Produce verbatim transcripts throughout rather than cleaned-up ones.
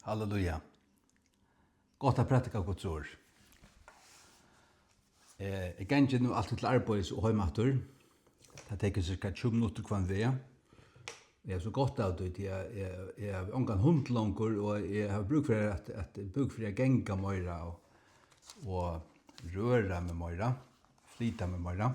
Halleluja. Gott at prædika Guds orð. Eh, eg gangi nú altíð til arbeiðis og heim aftur. Tað tekur cirka tjúgu minuttir hvønn veg. Eg havi so gott av tí, tí eg, eg, eg havi ongan hund longur, og eg havi brúk fyri at, at, brúk fyri at ganga meira og, og røra meg meira, flyta meg meira.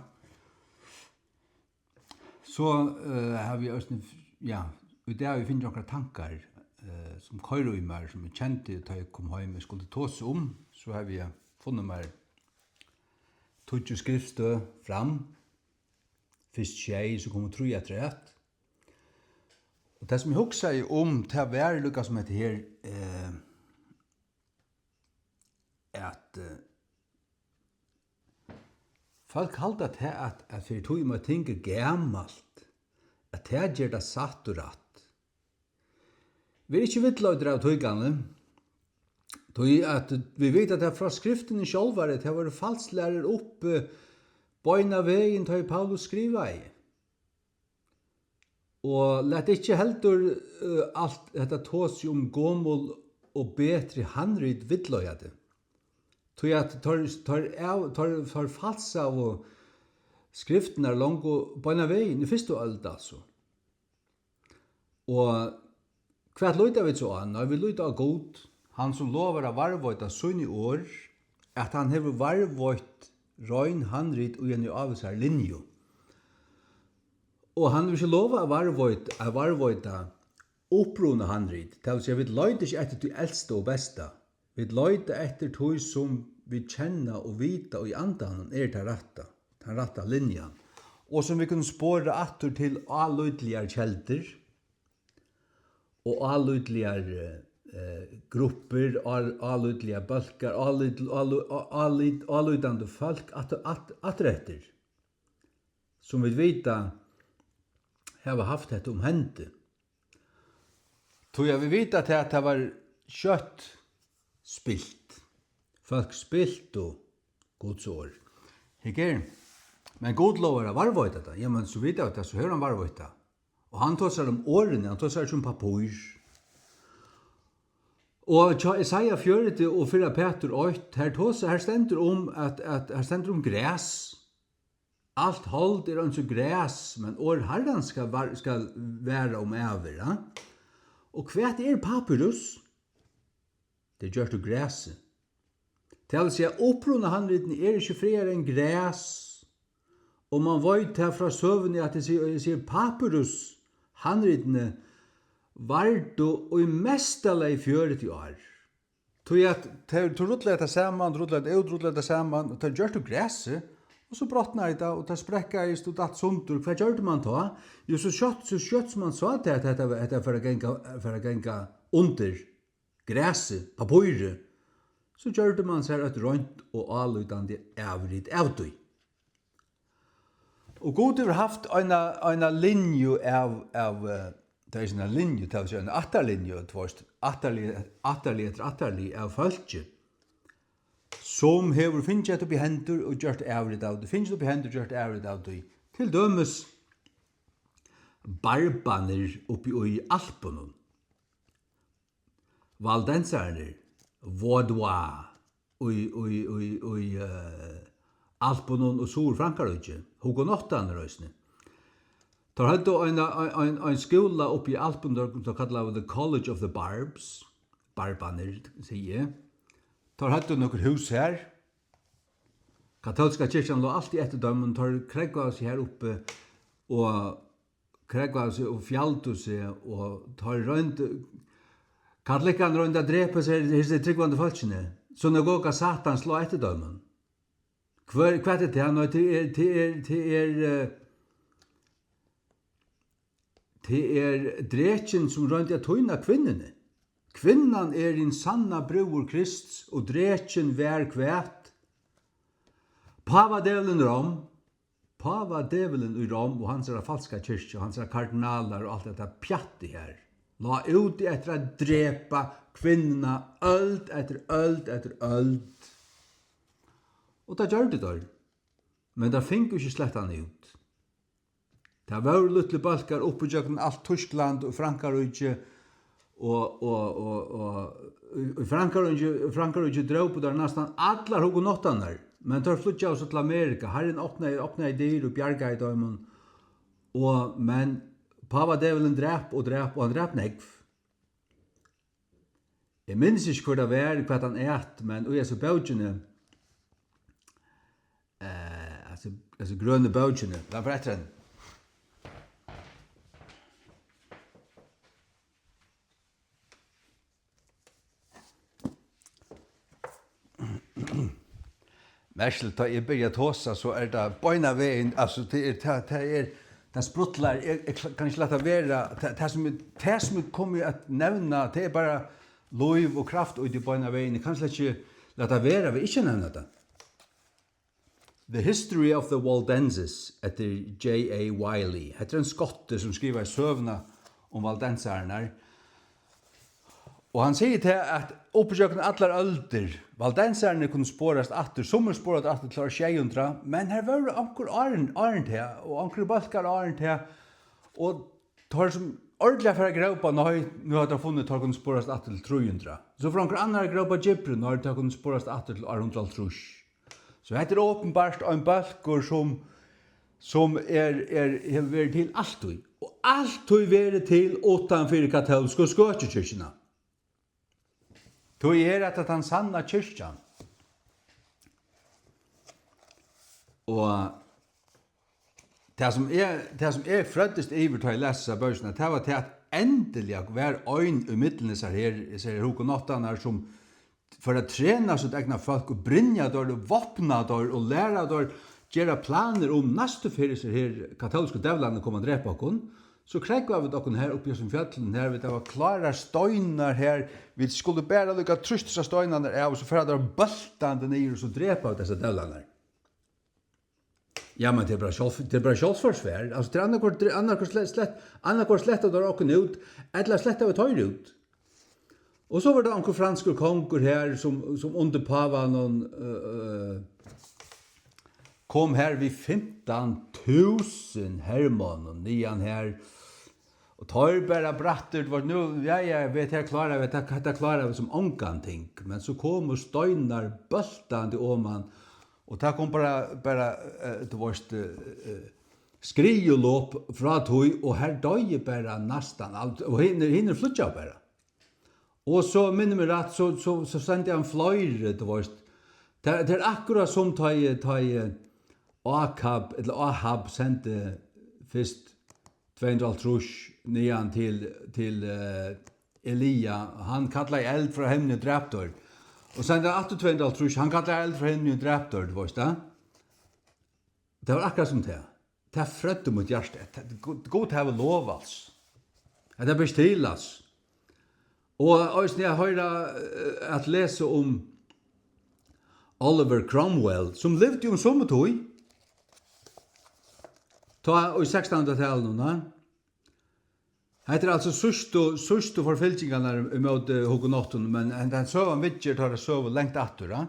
So, eh, havi eg eisini, ja, í dag havi eg fingið onkrar tankar, eh, sum koyra í mær, sum eg kendi, tá eg kom heim, eg skuldi tosa um. So havi eg funnið mær tíggju skriftstøð fram, fyrst sjey, so komu trý afturat. Og tað, sum eg hugsaði um, tað var líka sum hetta her, eh, at, eh, fólk halda tað, at, at fyri tí um eitt ting er gamalt, at tað ger tað satt og rætt. Ver ikki villleiðdur av tíkani, tí at vit vita tað frá skriftini sjálvari, tað vóru falslærur uppi beinan vegin, tá ið Paulus skrivaði. Og lat ikki heldur, eh, alt hetta tosið um gomul og betri handrit villleiða teg. Tí at teir, teir av-, teir, teir falsaðu skriftirnar longu beinan vegin í fyrstu øld, altso. Og hvat líta vit so á? Nei, vit líta á Gud, hann sum lovar at varðveita síni orð, at hann hevur varðveitt rein handrit í eini ávísari linju. Og hann hevur ikki lovað at varðveita, at varðveita upprunahandrit, tað vil siga, vit leita ikki eftir tí elsta og besta. Vit leita eftir tí, sum vit kenna og vita í andanum er tað rætta, tann rætta linjan, og sum vit kunnu spora aftur til álítiligar keldur og álítiligar, eh, gruppur, ál-, álítiligar bólkar, álít-, álí-, á-, álít-, álítandi fólk aftur, aftur, aftureftir, sum vit vita hava havt hetta um hendi. Tí at vit vita tað, at tað var skjótt spilt. Fólk spiltu Guds orð. Hygg her. Men Gud lovar at varðveita tað. Jamen, so vita vit tað, so hevur hann varðveitt tað. Og hann tosar um orðini, hann tosar ikki um pappír. Og hjá Jesaja fjøruti og fyrra Petur eitt, her tosar, her stendur um at, at, her stendur um gras. Alt hold er eins og gras, men orð Harrans skal var-, skal vara um ævir, ja? Og hvat er papyrus? Tað er gjørt úr grasi. Tað vil siga, upprunahandritini eru ikki frægari enn gras, og mann veit tað frá søguni, at eg sigi, eg sigi, papyrus, handritini vardu í mesta lagi fjøruti ár. Tí at tey, tú rullar hetta saman, tú rullar hetta út, rullar hetta saman, og tað er gjørt úr grasi, og so brotnaði tað, og tað sprekkaðist og datt sundur. Hvat gjørdi mann tá? Jú, so skjótt, so skjótt sum mann sá tað, at hetta, hetta fer at ganga, fer at ganga undir grasi, pappíri, so gjørdi mann sær eitt reint og álítandi avrit av tí. Og Gud hevur havt eina, eina linju av, av, eh, tað er ikki eina linju, tað vil siga eina ættarlinju, tú veist, ættarlið, ættarlið eftir ættarlið av fólki, sum hevur fingið hetta upp í hendur og gjørt avrit av tí, fingið upp í hendur og gjørt avrit av tí. Til dømis Barbarnir uppi í Alpunum. Valdensararnir, Vaudois, í, í, í, í, eh, Alpunum og Suðurfrankaríki, hugenottarnir eisini. Teir høvdu ein, ein, ein, ein skúla uppi í Alpunum, teir, teir kallaðu The College of the Barbs, Barbarnir, sigi eg. Teir høvdu nøkur hús har. Katólska kirkjan lá altíð eftir teimum, teir krógvaðu seg har uppi og krógvaðu seg og fjaldu seg, og teir royndu, katolikkarnir royndu at drepa seg, hesi trúgvandi fólkini. Synagoga Satans lá eftir teimum. Hvør, hvat er tað? Nei, tað er, tað er, tað er, eh, tað er drekin, sum royndi at týna kvinnuni. Kvinnan er hin sanna brúður Krists, og drekin var hvat? Pávadjevulin Rom. Pávadjevulin í Rom og hansara falska kirkja, hansara kardinalar og alt hetta pjattið har, lá úti eftir at drepa kvinnuna øld eftir øld eftir øld. Og tað gjørdu teir. Men teir fingu ikki sleppt hann út. Tað vóru lítlir bólkar upp ígjøgnum alt Týskland og Frankaríki, Og, og, og, og í, í Frankaríki, í Frankaríki drópu teir næstan allar hugenottarnar, men teir flýggjaðu so til Amerika. Harrin opnaði, opnaði dyr og bjargaði teimum. Og, men pávadjevulin drap og drap, og hann drap nógv. Eg minnist ikki, hvør tað var, hvat hann æt, men í hesi bókini, eh, hasi, hasi grønu bókini, lat fara eftir henni. Merkiligt, tá eg byrji at tosa, so er tað beinanvegin, altso, tað er, tað, tað er, tað sprutlar, eg, eg kl-, kann ikki lata vera, tað, tað sum er, tað sum er komið at nevna, tað er bara lív og kraft í tí beinanvegin, eg kann slett ikki lata vera við ikki at nevna tað. The History of the Waldenses eftir J A Wylie. Hetta er ein skotti, sum skrivaði søguna um valdensararnar. Og hann sigur tað, at upp ígjøgnum allar øldir, valdensararnir kunnu sporast aftur, summir sporast aftur til ár sjey hundrað, men har vóru onkur áðrenn, áðrenn tað, og onkrir bólkar áðrenn tað, og teir sum ordiliga fara at grópa, nei, nú hava teir funnið, teir kunnu sporast aftur til trý hundrað. So fór onkur annar at grópa djúpri, nei, teir kunnu sporast aftur til ár hundrað og hálvtrýss. So hetta er openbart ein bólkur, sum, sum er, er, hevur verið til altíð, og altíð verið til uttan fyri katólsku skøkjukirkjuna. Tí er hetta tann sanna kirkjan. Og tað, sum eg, tað, sum eg frøddist yvir, tá eg las hesa bókina, tað var tað, at endiliga var ein í millum hesar her, hesar her hugenottarnar, sum fór at trena sítt egna fólk og brynja teir og vápna teir og læra teir, gera planir um, næstu ferð hesir her katólsku djevlarnir koma at drepa okkum, so krógva vit okkum her uppi í hesum fjøllunum her, vit hava klárar steinar her, vit skulu bara líka trýsta hesar steinarnar av, og so fara teir bóltandi niður, og so drepa vit hesar djevlarnar. Ja, men tað er bara sjálv-, tað er bara sjálvsforsvar. Altso, tað er annaðhvørt, tað er annaðhvørt slett, slett, annaðhvørt sletta teir okkum út, ella sletta vit teir út. Og so var tað onkur franskur kongur her, sum, sum undir pávanum, øh, øh, kom her við fimtan túsund hermonnum niðan her. Og teir bara brattir, tú veitst, nú, ja, ja, vit, hetta klára vit, hetta, hetta klára vit sum ongantíð. Men so komu steinar bóltandi oman, og tað kom bara, bara, eh, tú veitst, eh, eh, skriðulop frá tí, og har doyði bara næstan alt, og hinir, hinir flýggjaðu bara. Og so, minnir meg rætt, so, so, so sendi hann fleiri, tú veitst. Tað, tað er akkurát sum tá ið, tá ið Ákab, ella Áhab, sendi fyrst tvey hundrað og hálvtrýss niðan til, til, eh, Elia. Hann kallaði eld frá himni og drap teir. Og sendi hann aftur tvey hundrað og hálvtrýss, hann kallaði eld frá himni og drap teir, tú veitst tað? Tað var akkurát sum tað. Tað frøddi mítt hjarta. Tað, Gud, Gud hevur lov, altso. Hetta ber ikki til, altso. Og eisini at hoyra, eh, at lesa um Oliver Cromwell, sum livdi um somu tíð. Tá í sekstanhundraðtalinum, nei? Hetta er altso síðstu, síðstu forfylgingarnar ímóti hugenottunum, men hendan søgan viðger teirra søgu langt aftur, ja?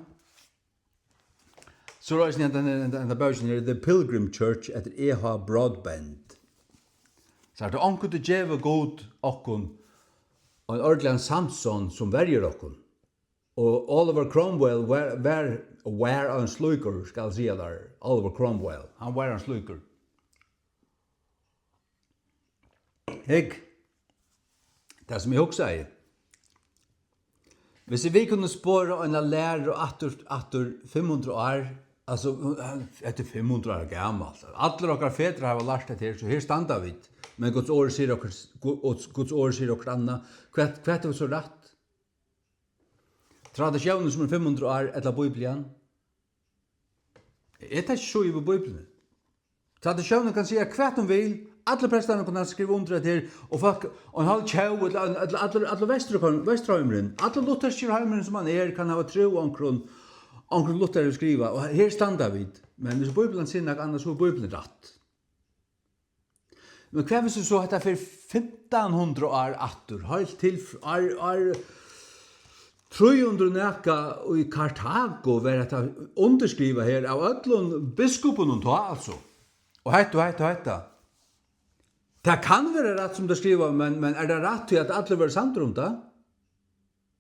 So er eisini hendan, hendan, hendan bókin her, The Pilgrim Church, eftir E H Broadbent. So er tað onkuntíð gevur Gud okkum ein ordiligan Samson, sum verjir okkum. Og Oliver Cromwell var, var, var ein slíkur, skal eg siga tær. Oliver Cromwell, hann var ein slíkur. Hygg, tað sum eg hugsaði, hvis vit kunnu spora eina læru aftur, aftur fimm hundrað ár, altso, hetta er fimm hundrað ára gamalt. Allir okkara fedrar hava lært hetta her, so her standa vit. Men Guds orð sigur okkurt, Gu-, Guds, Guds orð sigur okkurt annað. Hvat, hvat er so rætt? Traditiónin, sum er fimm hundrað ár, ella Bíblian? Er tað ikki so yvir Bíbliuni? Traditiónin kann siga hvat hon vil, allir prestarnir kunnu skriva undir hetta her, og fólk, og ein hálv tjóð, ella, ella allir, allur Vestur-, Vesturheimurin, allur lutherskir heimurin, sum hann er, kann hava trúð onkrum, onkrum Luther hevur skrivað, og her standa vit. Men hvis Bíblian sigur nakað annað, so er Bíblian rætt. Men hvat hvis so hetta fer fimtan hundrað ár aftur, heilt til f-, ár, ár trý hundrað nakað í Kartago, var hetta undirskrivað her av øllum biskupunum tá, altso. Og hetta, og hetta, og hetta. Tað kann vera rætt, sum tað skriva, men, men er tað rætt, tí at allir vóru samdir um tað?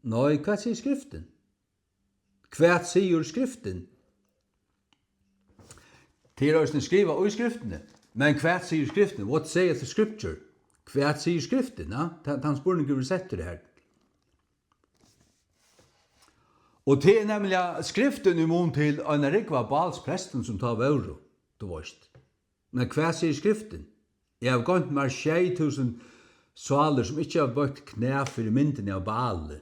Nei, hvat sigur Skriftin? Hvat sigur Skriftin? Tað er eisini skrivað í Skriftini. Men hvat sigur Skriftin? What saith the scripture? Hvat sigur Skriftin? Ja? Tann, tann spurningur verður settur her. Og tað er nemliga Skriftin í mun til eina rúgvu av Báls prestum, sum tá vóru, tú veist. Men hvat sigur Skriftin? Eg havi goymt mær sjey túsund sálir, sum ikki hava bøtt knæ fyri myndini av Báli.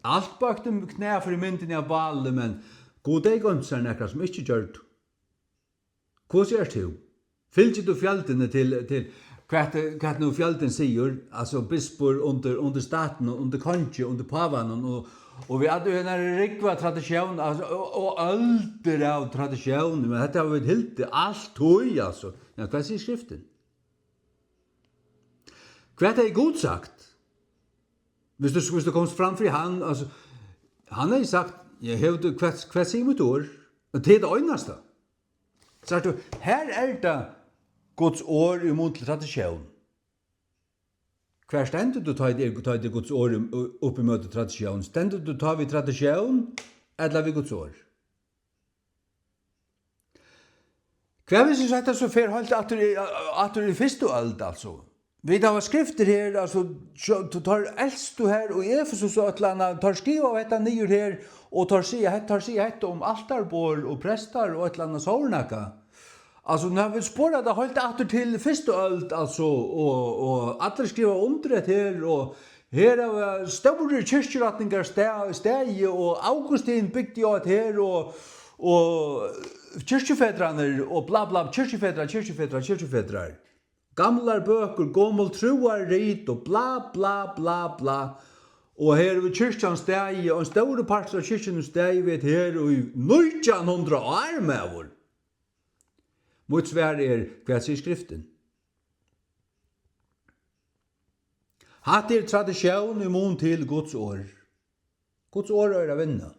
Alt bøtti knæ fyri myndini av Báli, men Gud hevði goymt sær nakrar, sum ikki gjørdu. Hvussu ert tú? Fylgir tú fjøldini til, til hvat, hvat nú fjøldin sigur, altso bispur undir, undir statinum, undir kongi, undir pávanum, og, og vit høvdu hana rúgvu av traditión, altso, og, og øldir av traditión, men hetta hava vit hildið altíð, altso. Ja, hvat sigur Skriftin? Hvat hevði Gud sagt? Viss tú, viss tú komst fram fyri hann, altso, hann hevði sagt, ja, hevur tú, hvat, hvat sigur mítt orð? Og tað er tað einasta. Sært tú, her er tað Guds orð í mun til traditión. Hvar stendur tú, tá ið er, tá ið er Guds orð í, upp ímóti traditión? Stendur tú tá við traditión ella við Guds orð? Hvat viss hetta so fer heilt aftur í, aftur í fyrstu øld, altso? Vit hava skriftir her, altso, so, t-, teir elstu her í Efesus og øll annað, teir skrivaðu hetta niður her, og teir siga hetta, teir siga hetta um altarborð og prestar og eitt ella annað sovorðið nakað. Altso, nú hava vit sporað tað heilt aftur til fyrstu øld, altso, og, og allir skriva undir hetta her, og her hava stórir kirkjurætningar sta-, staðið, og Augustin bygdi á hetta her, og, og kirkjufedrarnir, og bla, bla, kirkjufedrar, kirkjufedrar, kirkjufedrar. Gamlar bøkur, gomul trúarrit og bla, bla, bla, bla. Og her hevur kirkjan staðið, og ein stórur partur av kirkjuni staðið við her í nítjan hundrað ár, maður. Mítt svar er, hvat sigur Skriftin? Hatta er traditión í mun til Guds orð. Guds orð er at vinna.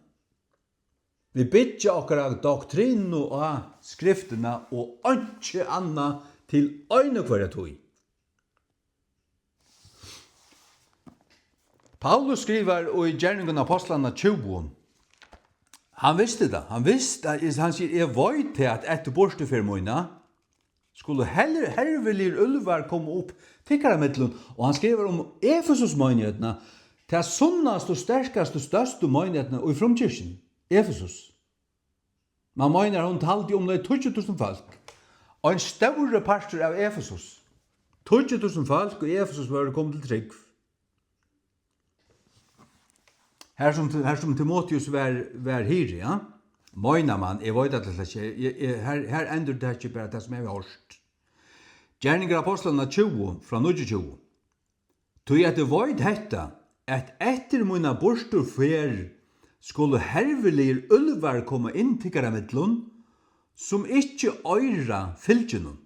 Vit byggja okkara doktrinu á Skriftina og einki annað til eina og hvørja tíð. Paulus skrivar í Gerningar Ápostlanna tjúgu, hann visti tað, hann visti, at hann sigur, eg veit tað, at eftir burturferð mína, skulu her-, herviligir úlvar koma upp tykkara millum, og hann skrivar um Efesusmeinigheitina, ta sunnastu, sterkastu, størstu meinigheitina í frumkirkjuni, Efesus. Man meinar, hon taldi umleið tíggju túsund fólk. Ein stórur partur av Efesus. Tíggju túsund fólk í Efesus vóru komin til trúgv. Har sum, har sum Timoteus var, var hirði, ja? Meinar man, eg veit at tað ikki, eg, eg, her, her endurtaki eg bara tað, sum eg havi hoyrt. Gerningar Ápostlanna tjúgu, frá níggjuogtjúgu. Tí at eg veit hetta, at eftir mína burturferð skulu herviligir úlvar koma inn tykkara millum, sum ikki oyra fylginum.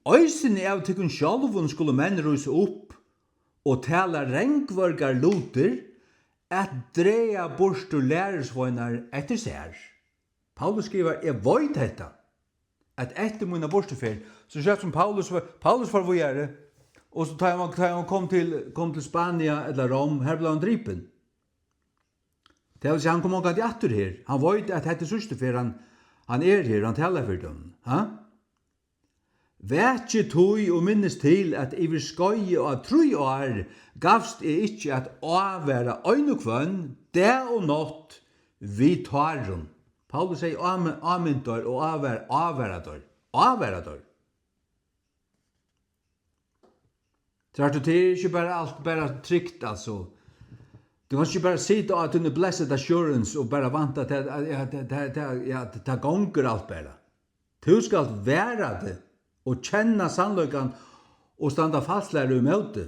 Eisini av tykkum sjálvum skulu menn rísa upp og tala rangvørgar lutir, at draga burtur lærisveinar eftir sær. Paulus skrivar, eg veit hetta, at eftir mína burturferð, so skjótt sum Paulus var, Paulus fór víðari, og so tá hann, tá hann kom til, kom til Spania ella Rom, har bleiv hann dripin. Tað vil siga, hann kom ongantíð aftur her. Hann veit, at hetta er síðstu ferð, hann, hann er her, hann talar fyri teimum. Ha? Vakið tí og minnist til, at yvir skeiðið á trý ár gavst eg ikki at ávara ein og hvønn, dag og nátt, við tárum. Paulus segði ámi-, ámintar og ávar-, ávaratar. Ávaratar. Sært tú, tað er ikki bara alt bara trygt, altso. Tú kanst ikki bara sita á tíni blessed assurance og bara vænta, at tað, at, at, at, at, at, at tað gongur alt bara. Tú skalt vara teg og kenna sannleikan og standa fastlærd ímóti.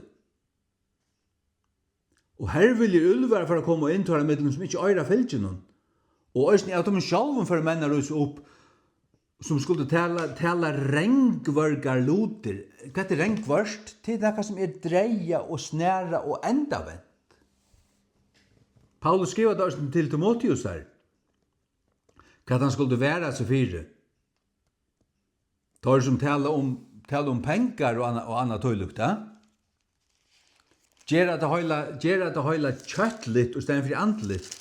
Og herviligir úlvar fara at koma inn teirra millum, sum ikki oyra fylginum. Og eisini av teimum sjálvum fara menn at rísa upp, sum skuldu tala, tala rangvørgar lutir. Hvat er rangvørt? Tað er nakað, sum er dreyga og snara og endavent. Paulus skrivar tað eisini til Timoteus her, hvat hann skuldi vara seg fyri. Teir sum tala um tala um pengar og annað, og annað tílíkt, ja? Gera tað heila, gera tað heila kjøtligt í staðin fyri andligt.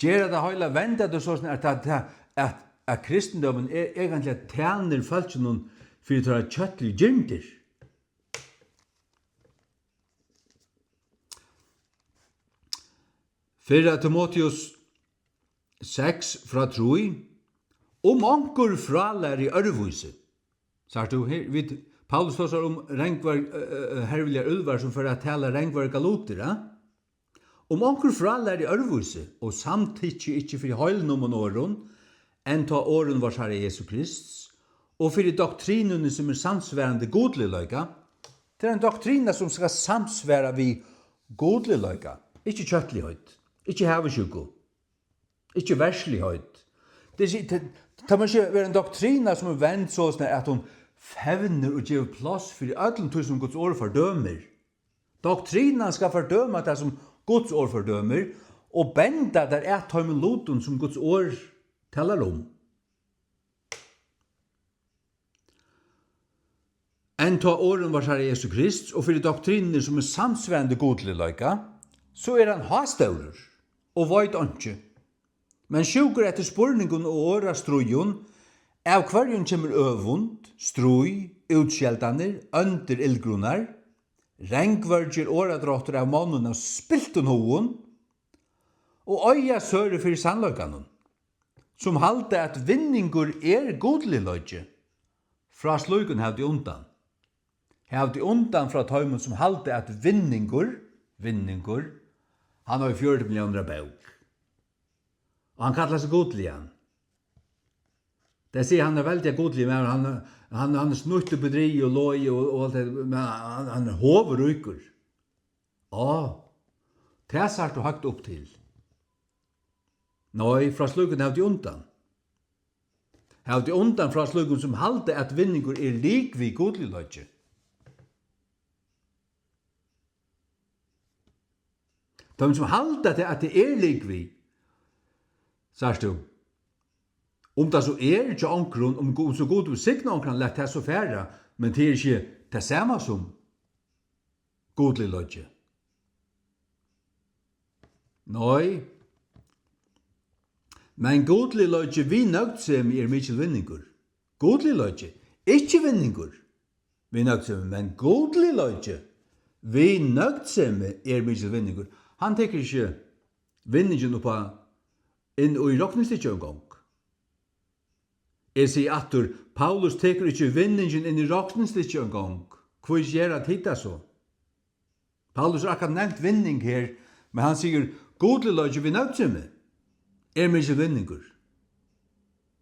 Gera tað heila, venda tað soleiðis, at, at, at, at kristindómurin er, eigentliga tænir fólkinum fyri teirra kjøtligu girndir. Fyrra Timoteus seks frá trý. Um onkur frálærir øðrvísi. Sært tú, her, vit, Paulus tosar um rangvar, eh, eh, herviljar úlvar, sum fara at tala rangvar galutir, ja? Um onkur frálærir øðrvísi, og samtykki ikki fyri heilnumum orðum, enn tá orðum vors Harra Jesu Krists, og fyri doktrinuni, sum er samsvarandi gudligleika, tað er ein doktrína, sum skal samsvara við gudligleika, ikki kjøtligheit, ikki havisjúku. Ikki verdsligheit. Tað er ikki, tað, tað má ikki vera ein doktrína, sum er vend soleiðis, at hon fevnir og gevur pláss fyri øllum tí, sum Guds orð fordømir. Doktrínan skal fordøma tað, sum Guds orð fordømir, og benda tær at teimum lutum, sum Guds orð talar um. Enn tá orðum vors Harra Jesu Krists og fyri doktrinir, sum er samsvarandi gudligleika, so er hann hástórur og veit einki, men sjúkur eftir spurningum og orðastríðum, av hvørjum kemur øvund, stríð, útskeldanir, óndir illgrunnar, rangvørgir orðadráttir av monnum av spiltum hugum, og oyðasøru fyri sannleikanum, sum halda, at vinningur er gudligleiki, frá slíkum hav teg undan. Hav teg undan frá teimum, sum halda, at vinningur, vinningur, hann hevur fjøruti milliónir av bók. Og hann kallar seg gudligan. Tey siga, hann er veldiga gudligur maður, hann, hann, hann er snýtt og bedrigið og logið og, og alt tað, men hann, hann er hovríkur. Á, tað sært tú høgt upp til. Nei, frá slíkum hav teg undan. Hav teg undan frá slíkum, sum halda, at vinningur er lik við gudligleiki. Teimum, sum halda, at tað, at tað er lik við, sært tú, um tað so er hjá onkrum, um Gud, so Gud vil signa onkran, lat tað so fara, men tað er ikki tað sama sum gudligleiki. Nei. Men gudligleiki við nøgdsemi er mikil vinningur. Gudligleiki, ikki vinningur við nøgdsemi, men gudligleiki við nøgdsemi er mikil vinningur. Hann tekur ikki vinningin upp á, inn í roknistykkið eingong. Eg sigi aftur, Paulus tekur ikki vinningin inn í roknistykkið eingong. Hví gera tit tað so? Paulus hevur akkurát nevnt vinning her, men hann sigur, gudligleiki við nøgdsemi er mikil vinningur.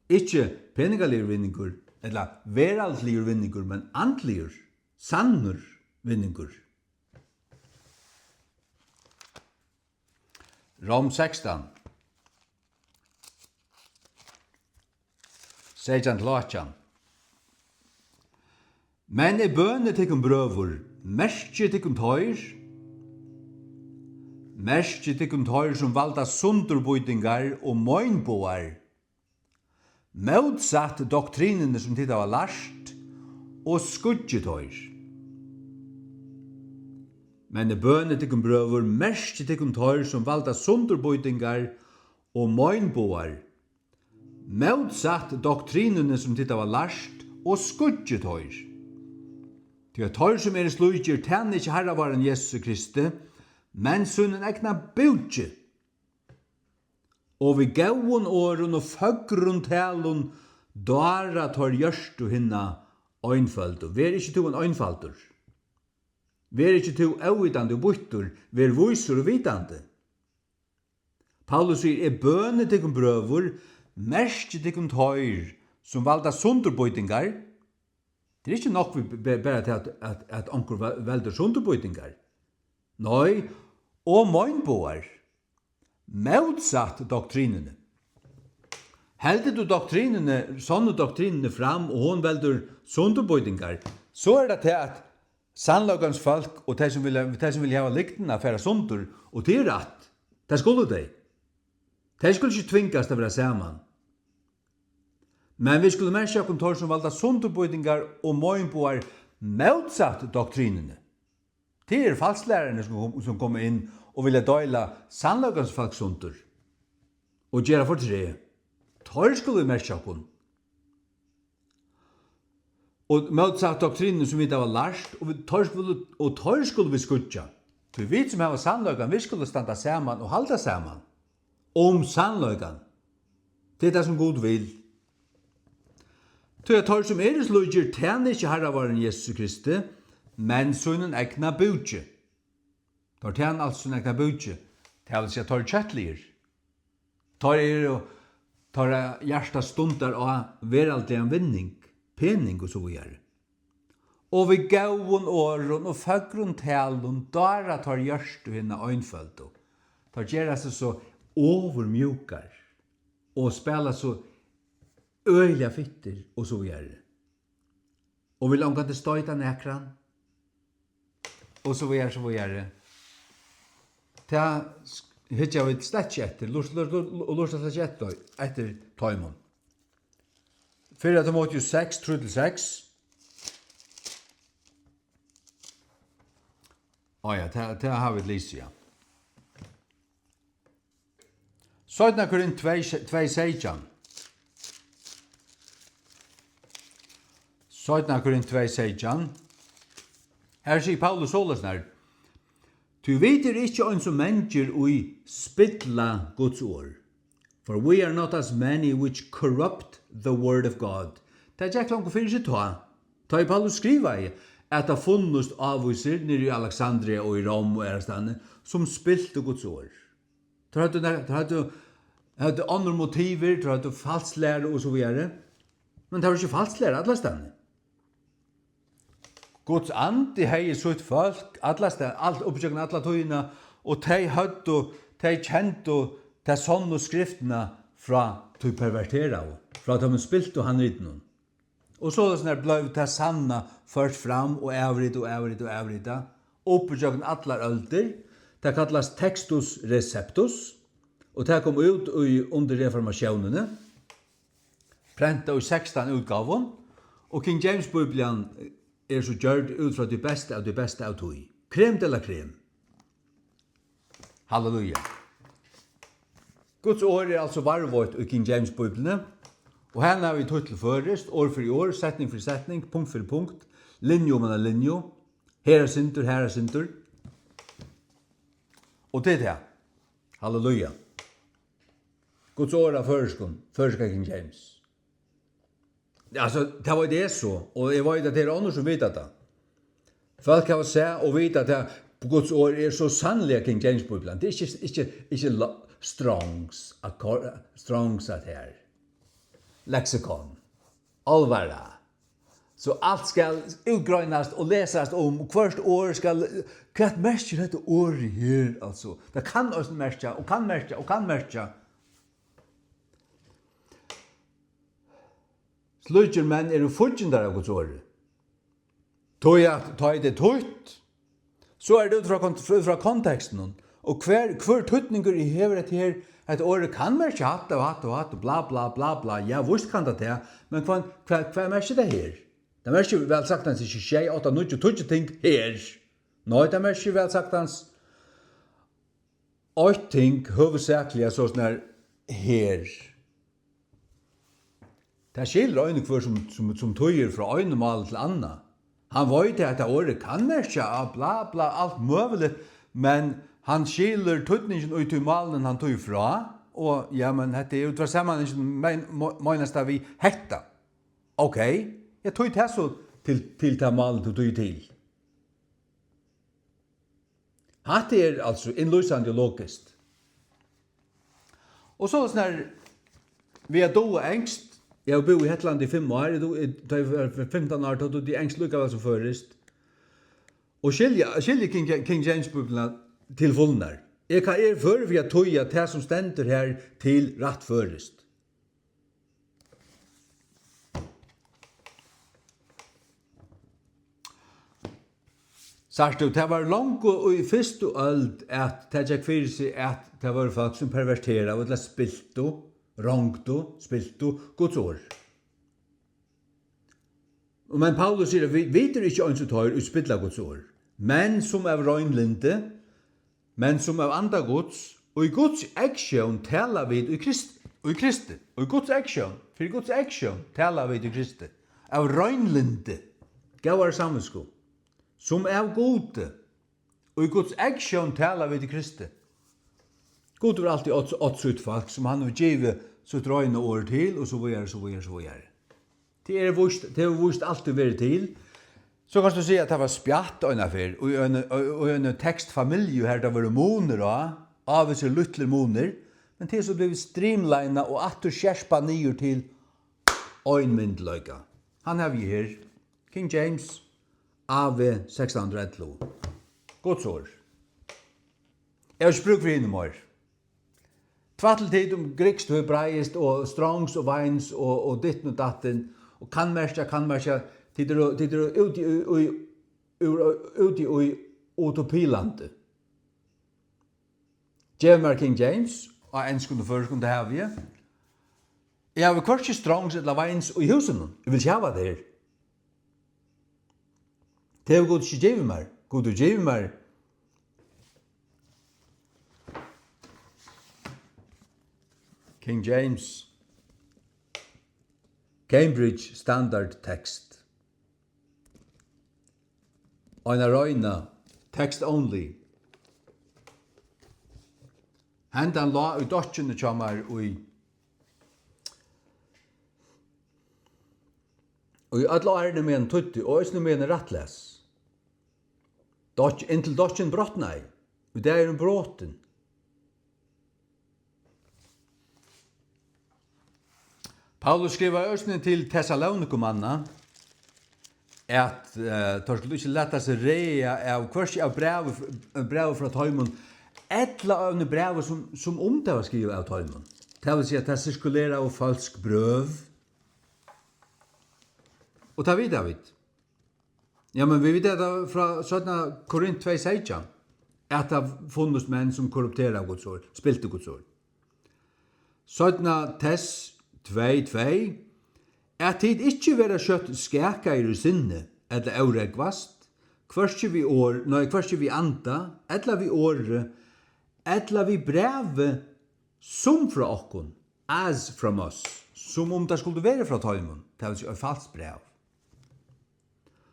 Ikki peningaligur vinningur, ella veraldligur vinningur, men andligur, sannur vinningur. Rom sekstan, seytjan til átjan. Men eg bøni tykkum, brøður, merkið tykkum teir, merkið tykkum teir, sum valda sundurbýtingar og meinbogar, mótsatt doktrinini, sum tit hava lært, og skýggið teir. Men eg bøni tykkum, brøður, merkið tykkum teir, sum valda sundurbýtingar og meinbogar, mótsatt doktrinini, sum tit hava lært, og skýggið teir. Tí at teir, sum eru slíkir, tæna ikki Harra várum Jesusi Kristi, men sínum egna búki. Og við góðum orðum og føgrum talum dára teir hjørtu hinna einføldu. Ver ikki tú ein einfaldur. Ver ikki tú óvitandi og býttur, ver vísur og vitandi. Paulus sigur, eg bøni tykkum, brøður, merkið tykkum teir, sum valda sundurbýtingar. Tað er ikki nokk við b-, b-, bara til at, at, at onkur ve-, veldur sundurbýtingar. Nei, og meinbogar, mótsatt doktrinini. Heldur tú doktrinini, sonnu doktrinini fram, og hon veldur sundurbýtingar, so er tað til at sannleikans fólk og tey, sum vilja, tey, sum vilja hava lyktina, fara sundur, og tað er rætt. Tað skulu tey. Tey skulu ikki tvingast at vera saman. Men vit skulu merkja okkum teir, sum valda sundurbýtingar og meinbogar mótsatt doktrinini. Tað eru falslærararnir, sum kom-, sum koma inn og vilja deila sannleikans fólk sundur og gera fortreð. Teir skulu vit merkja okkum. Og mótsatt doktrinini, sum vit hava lært, og vit, teir skulu, og teir skulu vit skýggja. Tí vit, sum hava sannleikan, vit skulu standa saman og halda saman um sannleikan. Tað er tað, sum Gud vil. Tí at teir, sum eru slíkir, tæna ikki Harra várins Jesusi Kristi, men sínum egna búki. Teir tæna altso sínum egna búki, tað vil siga, teir eru kjøtligir. Teir eru, teirra hjarta stundar á veraldligan vinning, pening og so víðari. Og við góðum orðum og føgrum talum dára teir hjørtu hinna einføldu. Teir gera seg so ovurmjúkar og spæla so øgiliga fittir og so víðari. Og vilja ongantíð stoyta nakran. Og so víðari, so víðari. Tað sk-, hyggja vit slett ikki eftir. Lurta, lurta, lurta, lurta slett ikki eftir, eftir teimum. Fyrra Timoteus seks, trý til seks. Á ja, tað, tað hava vit lisið, ja. Seinna Korint tvey, tvey seytjan. Seinna Korint tvey seytjan. Her sigur Paulus soleiðis her: "Tí vit eru ikki eins og mangir, ið spilla Guds orð. For we are not as many which corrupt the word of God." Tað gekk longu fyri seg tá. Tá ið Paulus skrivaði, at tað funnust ávísir niðri í Alexandria og í Rom og aðrastaðni, sum spiltu Guds orð. Teir høvdu, teir høvdu, høvdu onnur motivir, teir høvdu falslæru og so víðari. Men tað var ikki falslæra allastaðni. Guds andi hevði sítt fólk allastaðni, alt, upp ígjøgnum alla tíðina, og tey høvdu, tey kendu ta sonnu skriftina frá tí perverteraðu, frá teimum spiltu handritunum. Og soleiðis nær bleiv tað sanna ført fram og avrita og avrita og avrita, upp ígjøgnum allar øldir. Tað kallast Textus Receptus, og tað kom út í, undir reformatiónini, prentað í sekstan útgávum, og King James Biblian er so gjørd út frá tí besta av tí besta av tí. Crème de la crème. Halleluja. Guds orð er altso varðveitt í King James Bíbliuni, og hana hava vit týtt til føroyskt, orð fyri orð, setning fyri setning, punkt fyri punkt, linju oman á linju, her eitt sindur, har eitt sindur. Og tað er tað. Halleluja. Guds orð á føroyskum, føroyska King James. Altso, tað veit eg so, og eg veit, at tað eru onnur, sum vita tað. Fólk hava sæð og vita, at tað, Guds orð er so sanniliga King James Bíblian. Tað er ikki, ikki, ikki lo-, Strongs, akkor-, Strongs at her. Leksikon. Álvara. So alt skal útgreinast og lesast um, og hvørt orð skal, hvat merkir hetta orðið her, altso? Tað kann eisini merkja, og kann merkja, og kann merkja. Slíkir menn eru fíggindar av Guds orði. Tí at tá ið tað er týtt, so er tað út frá kont-, út frá kontekstinum. Og hvør, hvør týdningur hevur hetta her, hetta orðið kann merkja hatta og hatta og hatta og bla, bla, bla, bla. Ja, víst kann tað tað, men hvat, hvat, hvat merkir tað her? Tað merkir væl saktans ikki sjey, átta, níggju, tíggju ting her. Nei, tað merkir væl saktans eitt ting, høvuðsakliga soleiðis her. Tað skilur ein og hvør, sum, sum, sum týðir frá einum máli til annað. Hann veit, at tað orðið kann merkja á bla, bla, alt møguligt, men hann skilur týdningin í tí málinum, hann týðir frá, og, ja, men hetta er út frá samanhangin, men, mo-, meinast tað við hetta. Ok, eg týði tað so til, til tað málið, tú týðir til. Hatta er altso innlýsandi og logiskt. Og so snar, við at duga enskt, eg havi búð í Hetlandi í fimm ár, eg du-, eg, tá eg var fimtan ár, tá dugdi eg enskt líka væl sum føroyskt. Og skilja, skilja King, King James Bíbliuna til fulnar. Eg kann, eg eri førur fyri at týða tað, sum stendur her, til rætt føroyskt. Sært tú, tað var longu í fyrstu øld, at tað gekk fyri seg, at tað vóru fólk, sum perverteraðu ella spiltu, rongdu, spiltu Guds orð. Og men Paulus sigur, at vit, vit eru ikki eins og teir, ið spilla Guds orð, men sum av reinlyndi, men sum av anda Guds, og í Guds eygsjón tala vit í Krist-, í Kristi, í Guds eygsjón, fyri Guds eygsjón tala vit í Kristi, av reinlyndi, góðari samvitsku, sum av Gudi, og í Guds eygsjón tala vit í Kristi. Gud hevur altíð átt, átt sítt fólk, sum hann hevur givið sítt reina orð til, og so víðari, so víðari, so víðari. Tað er víst, tað hevur víst altíð verið til. So kanst tú siga, at tað var spjatt einaferð, og í eini, og í eini tekstfamilju, har tað vóru munir á, ávísir lítlir munir, men tað er so blivið streamlinað og aftur skerpað niður til ein myndugleika. Hann havi eg her. King James, A V sekstan hundrað og ellivu. Guds orð. Eg havi ikki brúk fyri hinum meir. Tvætlið tit um grikskt og hebraiskt og Strongs og Vines og, og ditten og datten og kann merkja, kann merkja. Tit eru, tit eru úti í, í, úr, úti í utopilandi. Gev mær King James á enskum og føroyskum, tað havi eg. Eg havi hvørki Strongs ella Vines í húsinum. Eg vil ikki hava tað her. Tað hevur Gud ikki givið mær. Gud hevur givið mær King James, Cambridge Standard Text. Eina reina, text only. Hendan lá í dokkjuni hjá mær í, í øll árini, meðan eg týddi, og eisini meðan eg rættlas. Dokk-, inntil dokkin brotnaði. Í dag er hon brotin. Paulus skrivar eisini til Tessalonikumanna, at, eh, teir skuldu ikki lata seg ræða av hvørki av brævi, brævi frá teimum, ella av einum brævi, sum, sum um tað var skrivað av teimum. Tað vil siga, at tað sirkuleraðu følsk brøv. Og tað vita vit. Ja, men vit vita tað frá seinna Korint tvey seytjan, at tað funnust menn, sum korrupteraðu Guds orð, spiltu Guds orð. Seinna Tess tvey tvey, at tit ikki verða skjótt skakaðir í sinni, ella órógvast, hvørki við orð, nei, hvørki við anda, ella við orði, ella við brævi, sum frá okkum, as from us, sum um tað skuldi verið frá teimum, tað vil siga, eitt falskt bræv.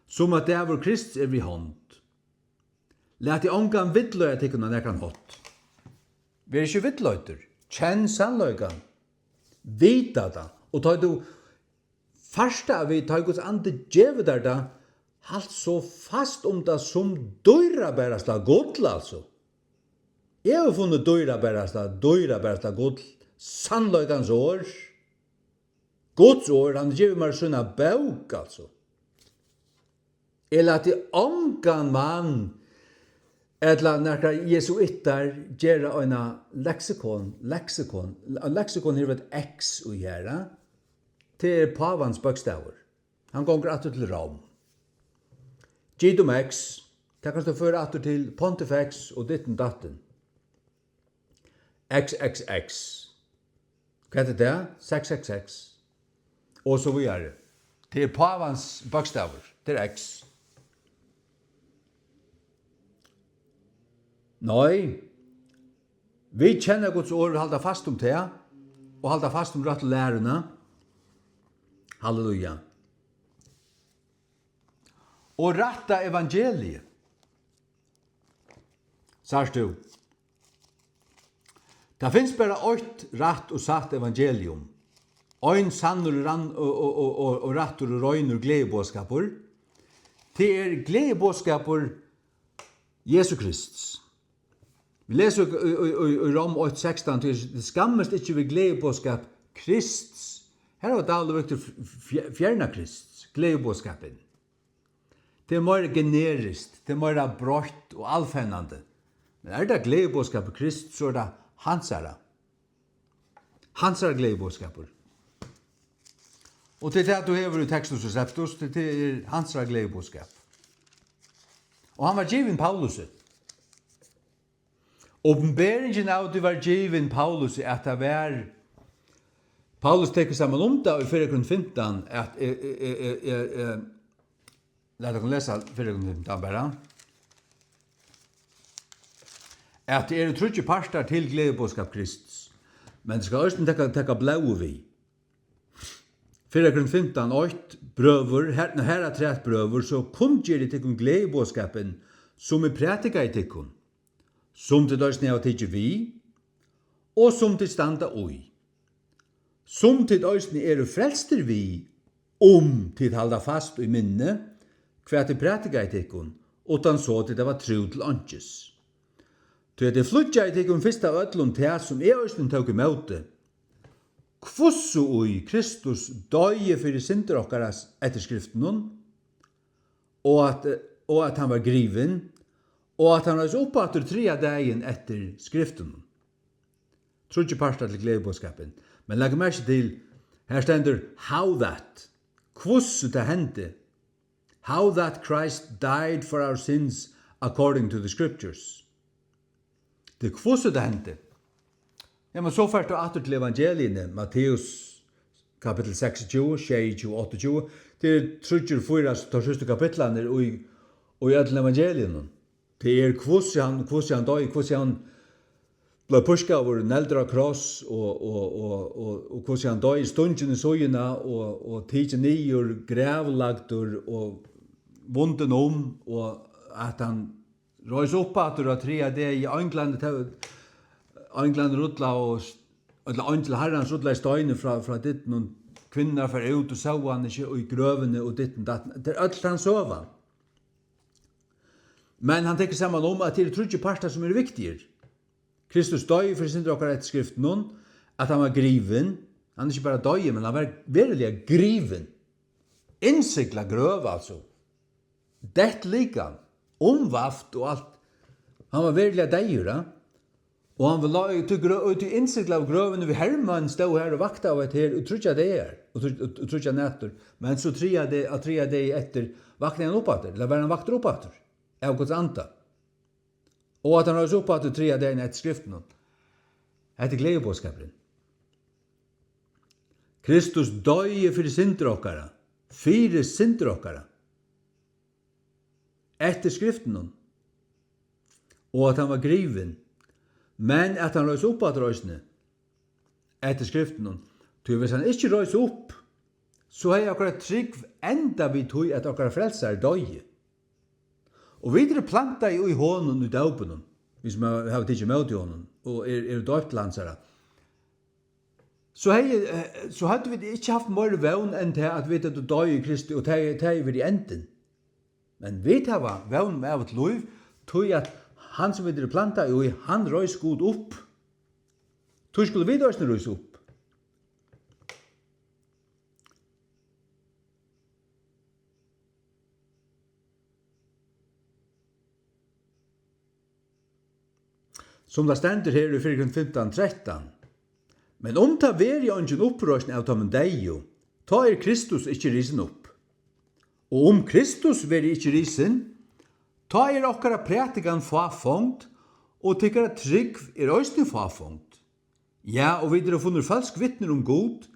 Sum at dagur Krists er við hond. Latið ongan villleiða tykkum á nakran hátt. Ver ikki villleiddur. Kenn sannleikan. Vita tað. Og tá tú fært tað at vita, tá Guds andi gevur tær tað, halt so fast um tað sum dýrabarasta gull, altso. Eg havi funnið dýrabarasta, dýrabarasta gull, sannleikans orð. Guds orð, hann gevur mær sína bók, altso. Eg lati ongan mann ella nakrar jesuittar gera eina leksikon, leksikon, ein leksikon, her er eitt X í her, eh? Tað er pávans bókstavur. Hann gongur aftur til Rom. Gitum X, tað kanst tú føra aftur til Pontifex og ditten datten. X X X. Hvat er tað? Seks seks seks. Og so víðari. Tað er pávans bókstavur. Tað er X. Nei. Vit kenna Guds orð, vit halda fast um tað, og halda fast um røttu læruna. Halleluja. Og rætta evangeliið. Sært tú? Tað finst bara eitt rætt og satt evangelium. Ein sannur og rann-, og, og, og, og, og rættur og reinur gleðiboðskapur. Tað er gleðiboðskapur Jesu Krists. Vit lesa í, í, í, í Rom eitt sekstan, "Tit skammist ikki við gleðiboðskap Krists." Her var David og Viktor f-, f-, fjerna Krists, gleðiboðskapin. Tað er meira generiskt, tað er meira breitt og alfennandi. Men er tað gleðiboðskapur Krists, so er tað hansara. Hansara gleðiboðskapur. Og tað er tað, tú hevur í Textus Receptus, tað er hansara gleðiboðskap. Og hann var givin Paulusi. Opinberingin av tí var givin Paulusi, at tað var, Paulus tekur saman um tað í fyrra Korint fimtan, at, eh, eh, eh, eh, eh, eh, Lat okkum lesa fyrra Korint fimtan bara. At tað eru tríggir partar til gleðiboðskap Krists, men tað skal eisini taka, taka blóðið við. Fyrra Korint fimtan eitt, brøður, her, nei, harafturat, brøður, so kunngeri eg tykkum gleðiboðskapin, sum eg prædikaði tykkum, sum tit eisini hava tikið við, og sum tit standa í, sum tit eisini eru frelstir við, um tit halda fast í minni, hvat eg prædikaði tykkum, uttan so tit hava trúð til einkis. Tí at eg flýggjaði tykkum fyrst av øllum tað, sum eg eisini tók ímóti, hvussu í Kristus doyði fyri syndir okkara eftir skriftunum, og at, og at hann var grivin, og at hann reis upp aftur triðja dagin eftir skriftunum. Tríggir partar til gleðiboðskapin. Men legg merki til, her stendur how that, hvussu tað hendi. How that Christ died for our sins according to the scriptures. Tað er hvussu tað hendi. Ja, men so fert tú aftur til evangeliini, Matteus kapitel seksogtjúgu, sjeyogtjúgu, áttaogtjúgu. Tað er tríggir, fýra, teir síðstu kapitlarnir í, í øllum evangeliunum. Tað er hvussu hann, hvussu hann doyði, hvussu hann bleiv pískaður, negldur á kross og, og, og, og, og hvussu hann doyði, stungin í síðuna og, og tikin niður, gravlagdur og vundin um, og at hann reis upp aftur á triðja degi, einglarnir, einglarnir rullaðu, ella eingil Harrans rullaði steinin frá, frá dyrunum, kvinnurnar fara út og sóu hann ikki í grøvini og ditten datten. Tað er øll tann søgan. Men hann tekur saman um, at tað eru tríggir partar, sum eru viktigir. Kristus doyði fyri syndir okkara eftir skriftunum, at hann var grivin. Hann ikki bara doyði, men hann var veruliga grivin. Innsiglað grøv, altso. Deytt likam, umvælt og alt. Hann var veruliga deyður, ja. Og hann lá í tí grø-, í tí innsiglað grøvini við hermenn, stóð har og vaktaði eftir her í tríggjar dagar, og tríggj-, og, og tríggjar nætur. Men so triðja dag, á triðja degi eftir, vaknaði hann upp aftur, ella var hann vaktur upp aftur, av Guds anda. Og at hann reis upp aftur triðja dagin eftir skriftunum. Hetta er gleðiboðskapurin. Kristus doyði fyri syndir okkara, fyri syndir okkara. Eftir skriftunum, og at hann var grivin, men at hann reis upp aftur eisini, eftir skriftunum. Tí hvis hann ikki reis upp, so hevði okkara trúgv endað við tí, at okkara frelsari doyði. Og vit eru plantaði í honum í dópinum, vit sum hava, hava tikið ímóti honum og er, eru døypt til hansara. So hevði, eh, so høvdu vit ikki havt meiri vón enn tað, at vit høvdu doyð í Kristi, og tað, tað hevði verið endin. Men vit hava vón um ævigt lív, tí at hann, sum vit eru plantaði í, hann reis Gud upp. Tí skulu vit eisini rísa upp. Sum tað stendur her í fyrra Korint fimtan trettan: "Men um tað verður eingin uppreisn av teimum deyðu, tá er Kristus ikki risin upp. Og um Kristus verður ikki risin, tá er okkara prædikan fáfongd, og tykkara trúgv er eisini fáfongd. Ja, og vit eru funnir følsk vitnir um Gud,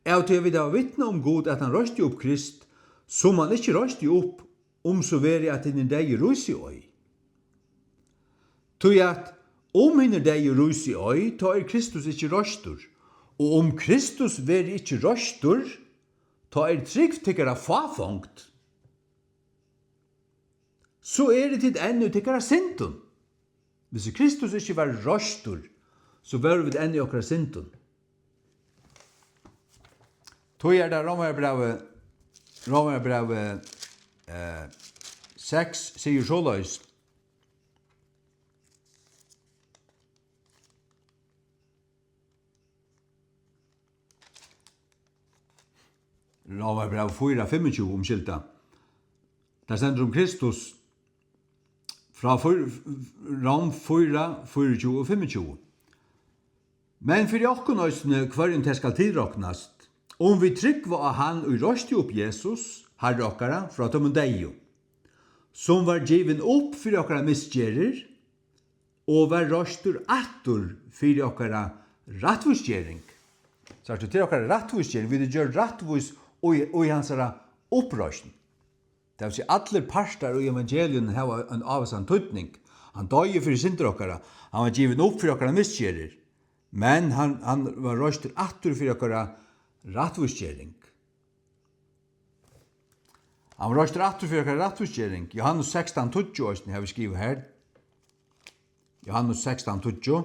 av tí at vit hava vitnað um Gud, at hann reisti upp Krist, sum hann ikki reisti upp, um so verður, at hinir deyðu rísi ei. Tí at um hinir deyðu rísi ei, tá er Kristus ikki reistur, og um Kristus verður ikki reistur, tá er trúgv tykkara fáfongd, so eru tit enn í tykkara syndum." Hvis Kristus ikki var reistur, so vóru vit enn í okkara syndum. Tí er tað Rómarbrævið, Rómarbrævið, eh, seks sigur soleiðis. Rómarbræv fýra fimmogtjúgu, umskylda. Tað stendur um Kristus frá fýr-, Róm fýra, fýraogtjúgu og fimmogtjúgu. "Men fyri okkum eisini, hvørjum tað skal tilroknast, um vit trúgva á hann, ið reisti upp Jesus, Harra okkara, frá teimum deyðu, sum var givin upp fyri okkara misgerðir, og var reistur aftur fyri okkara rættvísgering." Sært tú, til okkara rættvísgering, vit eru gjørd rættvís í, í hansara uppreisn. Tað vil siga, allir partar í evangelium hava ein ávísan týdning. Hann doyði fyri syndir okkara, hann var givin upp fyri okkara misgerðir, men hann, hann var reistur aftur fyri okkara rættvísgering. Hann var reistur aftur fyri okkara rættvísgering. Johannes sekstan tíggju eisini havi eg skrivað her. Johannes sekstan tíggju.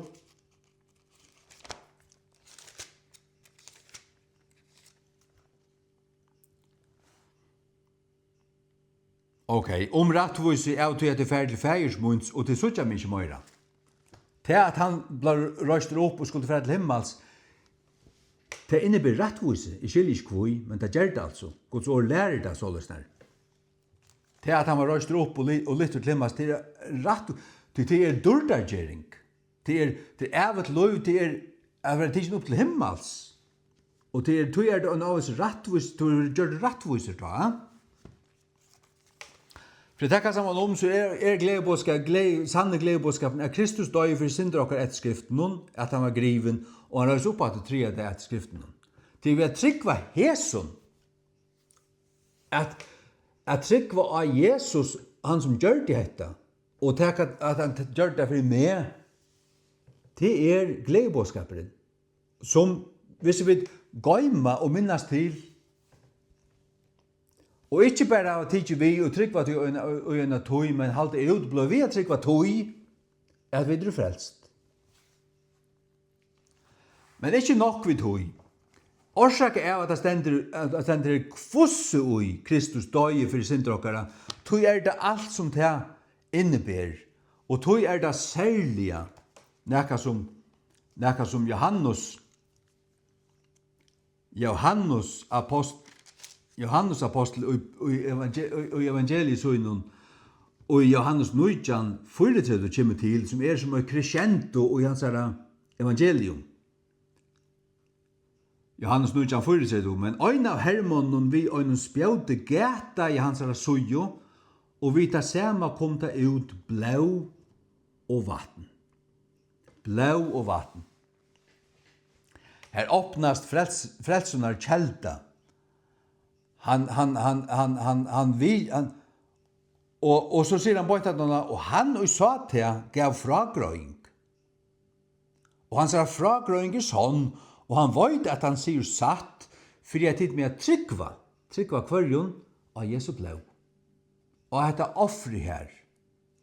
Ok, um rættvísi, av tí at eg fari til faðirs míns, og tit síggja meg ikki meira. Tað, at hann bleiv reistur upp og skuldi fara til himmals, tað inniber rættvísi. Eg skilji ikki hví, men tað ger tað altso. Guds orð lærir tað soleiðis nær. Tað, at hann var reistur upp og li-, og lyftur til himmals, tað er rætt, tí tað er dýrdargering. Tað er, tað er ævigt lív, tað er at vera tikin upp til himmals. Og tað er, tí er tað ein ávís rættvís, tú verður gjørdur rættvísur tá, eh? Fyri at taka saman um, so er, er gleðiboðskap-, gleði-, sanni gleðiboðskapurin, at Kristus doyði fyri syndir okkara eftir skriftunum, at hann var grivin, og hann reis upp aftur triðja dag eftir skriftunum. Tí við at trúgva hesum, at, at trúgva á Jesus, hann sum gjørdi hetta, og taka, at hann t-, gjørdi tað fyri meg, tað er gleðiboðskapurin, sum, hvis vit goyma og minnast til, og ikki bara hava tikið við og trúgva tí í eina, í eina tíð, men halda út, blíva við at trúgva tí, at vit eru frelst. Men ikki nokk við tí. Orsakað av, at tað stendur, at tað stendur her, hvussu í Kristus doyði fyri syndir okkara, tí er tað alt, sum tað inniber, og tí er tað serliga nakað, sum, nakað, sum Johannes, Johannes apost-, Johannes apostul í, í evangel-, í, í evangelii sínum, og í Johannes nítjan fýraogtretivu kemur til, sum er sum eitt crescendo í hansara evangelium. Johannes nítjan fýraogtretivu: "Men ein av hermonnunum við einum spjóti gataði hansara síðu, og við tað sama kom tað út blóð og vatn." Blóð og vatn. Her opnast frels-, frelsunar kelda. Hann, hann, hann, hann, hann, hann vil, hann, og, og so sigur hann beint aftan á, og hann, ið sá tað, gav frágreiðing. Og hansara frágreiðing er sonn, og hann veit, at hann sigur satt, fyri at tit mega trúgva, trúgva hvørjum? Á Jesu blóð. Og hetta ofrið her,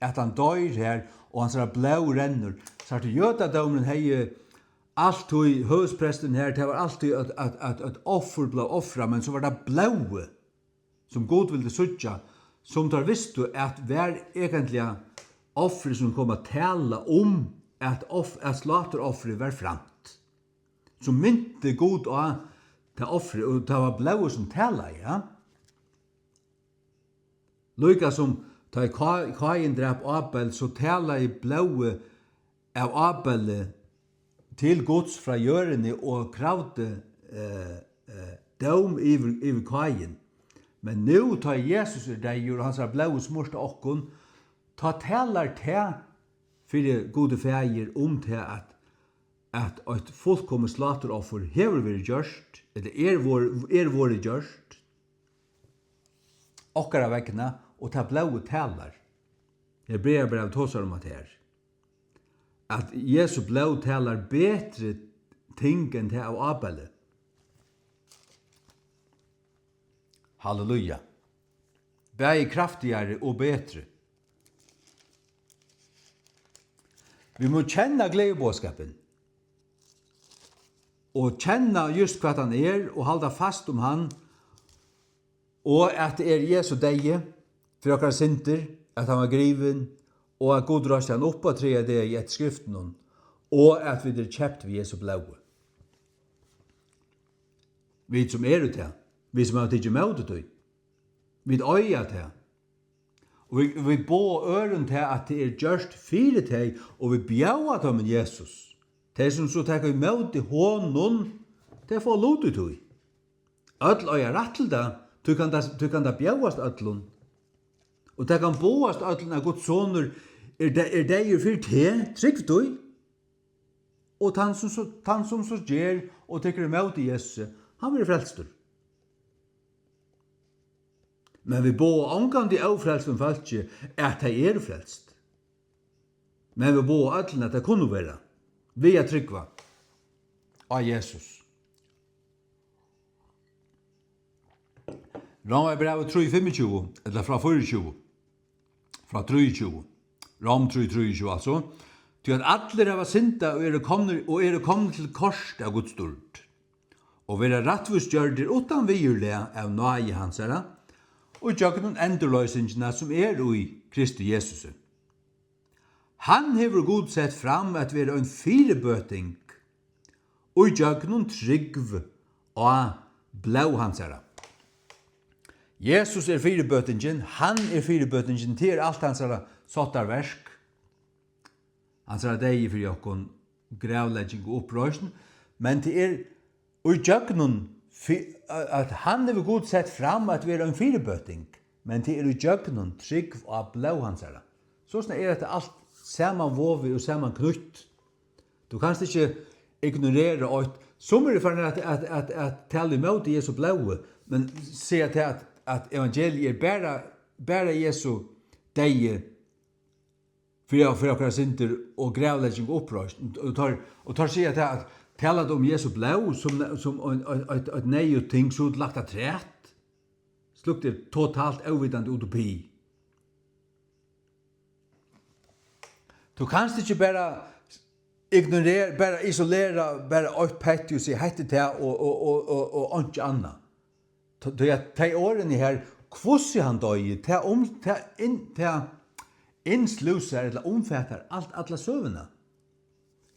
at hann doyr her, og hansara blóð rennur. Sært tú, jødadómurin hevði altíð, høvuðspresturin her, tað var altíð eitt, eitt, eitt, eitt offur bleiv ofrað, men so var tað blóðið, sum Gud vildi síggja, sum teir vistu, at var eigentliga offrið, sum kom at tala um, at off-, at sláturoffrið var framt. Sum minti Gud á tað offrið, og tað var blóðið, sum talaði, ja. Líka sum tá ið Ká-, Káin drap Abel, so talaði blóðið av Abeli til Guds frá jørðini og kravdi, eh, eh, dóm yvir, yvir Káin. Men nú, tá Jesus er deyður og hansara blóð er smurt á okkum, tá talar tað fyri Gudi Faðir um tað, at, at eitt fullkomið sláturoffur hevur verið gjørt, ella er vor-, er vorðið gjørt okkara vegna, og tað blóðið talar. Hebreabrævið tosar um hatta her, at Jesu blóð talar betri ting enn tað av Abeli. Halleluja. Bæði kraftigari og betri. Vit mugu kenna gleðiboðskapin og kenna júst hvat hann er og halda fast um hann, og at tað er Jesu deyði fyri okkara syndir, at hann var grivin, og at Gud reisti hann upp á triðja degi eftir skriftunum, og at vit eru keypt við Jesu blóði. Vit sum eru tað, vit sum hava tikið ímóti tí, vit eiga tað. Og vit, vit boða øðrum tað, at tað er gjørt fyri tey, og vit bjóða teimum Jesus. Tey, sum so taka ímóti honum, tey fáa lut í tí. Øll eiga rætt til tað, tí kann tað, tí kann tað bjóðast øllum. Og tað kann boðast øllum, at Guds sonur er de-, er deyður fyri teg, trúgv tí. Og tann sum so, tann sum so ger og tekur ímóti Jesusi, hann verður frelstur. Men vit boða ongantíð ófrelstum fólki, at tey eru frelst. Men vit boða øllum, at tey kunnu vera, við at trúgva á Jesus. Rómarbrævið trý fimmogtjúgu, ella frá fýraogtjúgu, frá trýogtjúgu, Róm trý trýogtjúgu, altso, tí at allir hava syndað og eru komnir, og eru komnir til kort av Guds dýrd, og vera rættvísgjørdir uttan viðurlag av náði hansara, og gjøgnum endurloysingina, sum er í Kristi Jesusi. Hann hevur Gud sett fram at vera ein fyribøting í gjøgnum trúgv á blóð hansara. Jesus er fyribøtingin, hann er fyribøtingin, tað er alt hansara sáttarverk, hansara deyði fyri okkum, gravlegging og uppreisn, men tað er í gjøgnum, fi-, at hann hevur Gud sett fram at vera ein fyribøting, men tað er í gjøgnum trúgv á blóð hansara. Sostatt er hetta alt samanvovið og samanknýtt. Tú kanst ikki ignorera eitt. Summi eru farin at, at, at, at tala ímóti Jesu blóði, men siga tað at, at evangeliið er bara, bara Jesu deyði fyri, fyri okkara syndir og gravlegging og uppreisn. Og teir, og teir siga tað at tala um Jesu blóð sum, sum ein, ein, eitt, eitt neyðugt ting, so lagt afturat. Slíkt er totalt óvitandi utopi. Tú kanst ikki bara ignorera, bara isolera, bara eitt petti og siga, "Hetta er tað," og, og, og, og, og einki annað. Tá, tí at tey orðini her, hvussu hann doyði, tað um, tað inn-, tað innslúsar ella umfatar alt, alla søguna.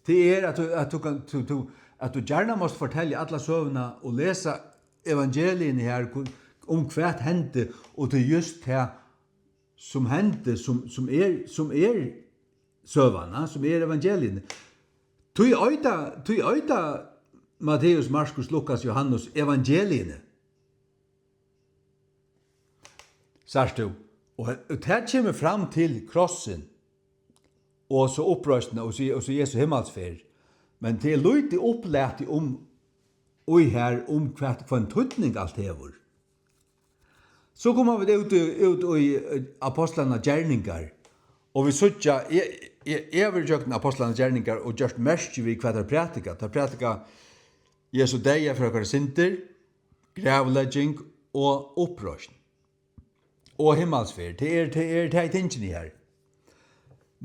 Tað er, at tú, at tú kann, tú, tú, at tú gjarna mást fortelja alla søguna og lesa evangeliini her, hvu-, um hvat hendi, og tað er júst tað, sum hendi, sum, sum er, sum er søgan, ha, sum er evangeliini. Tí eita, tí eita Matteus, Markus, Lukas, Johannes evangeliini. Sært tú? Og, og tað kemur fram til krossin, og so uppreisnina, og so, og so Jesu himmalsferð. Men tað er lítið upplatið um, í her, um hvat, hvønn týdning alt hevur. So koma vit út í, út í, eh, Apostlarna Gerningar, og vit síggja, eg, eg, eg havi verið gjøgnum Apostlarna Gerningar og gjørt merki við, hvat teir prædika. Teir prædika Jesu deyða fyri okkara syndir, gravlegging og uppreisn og himmalsferð. Tað er, tað er, tað er tingini her.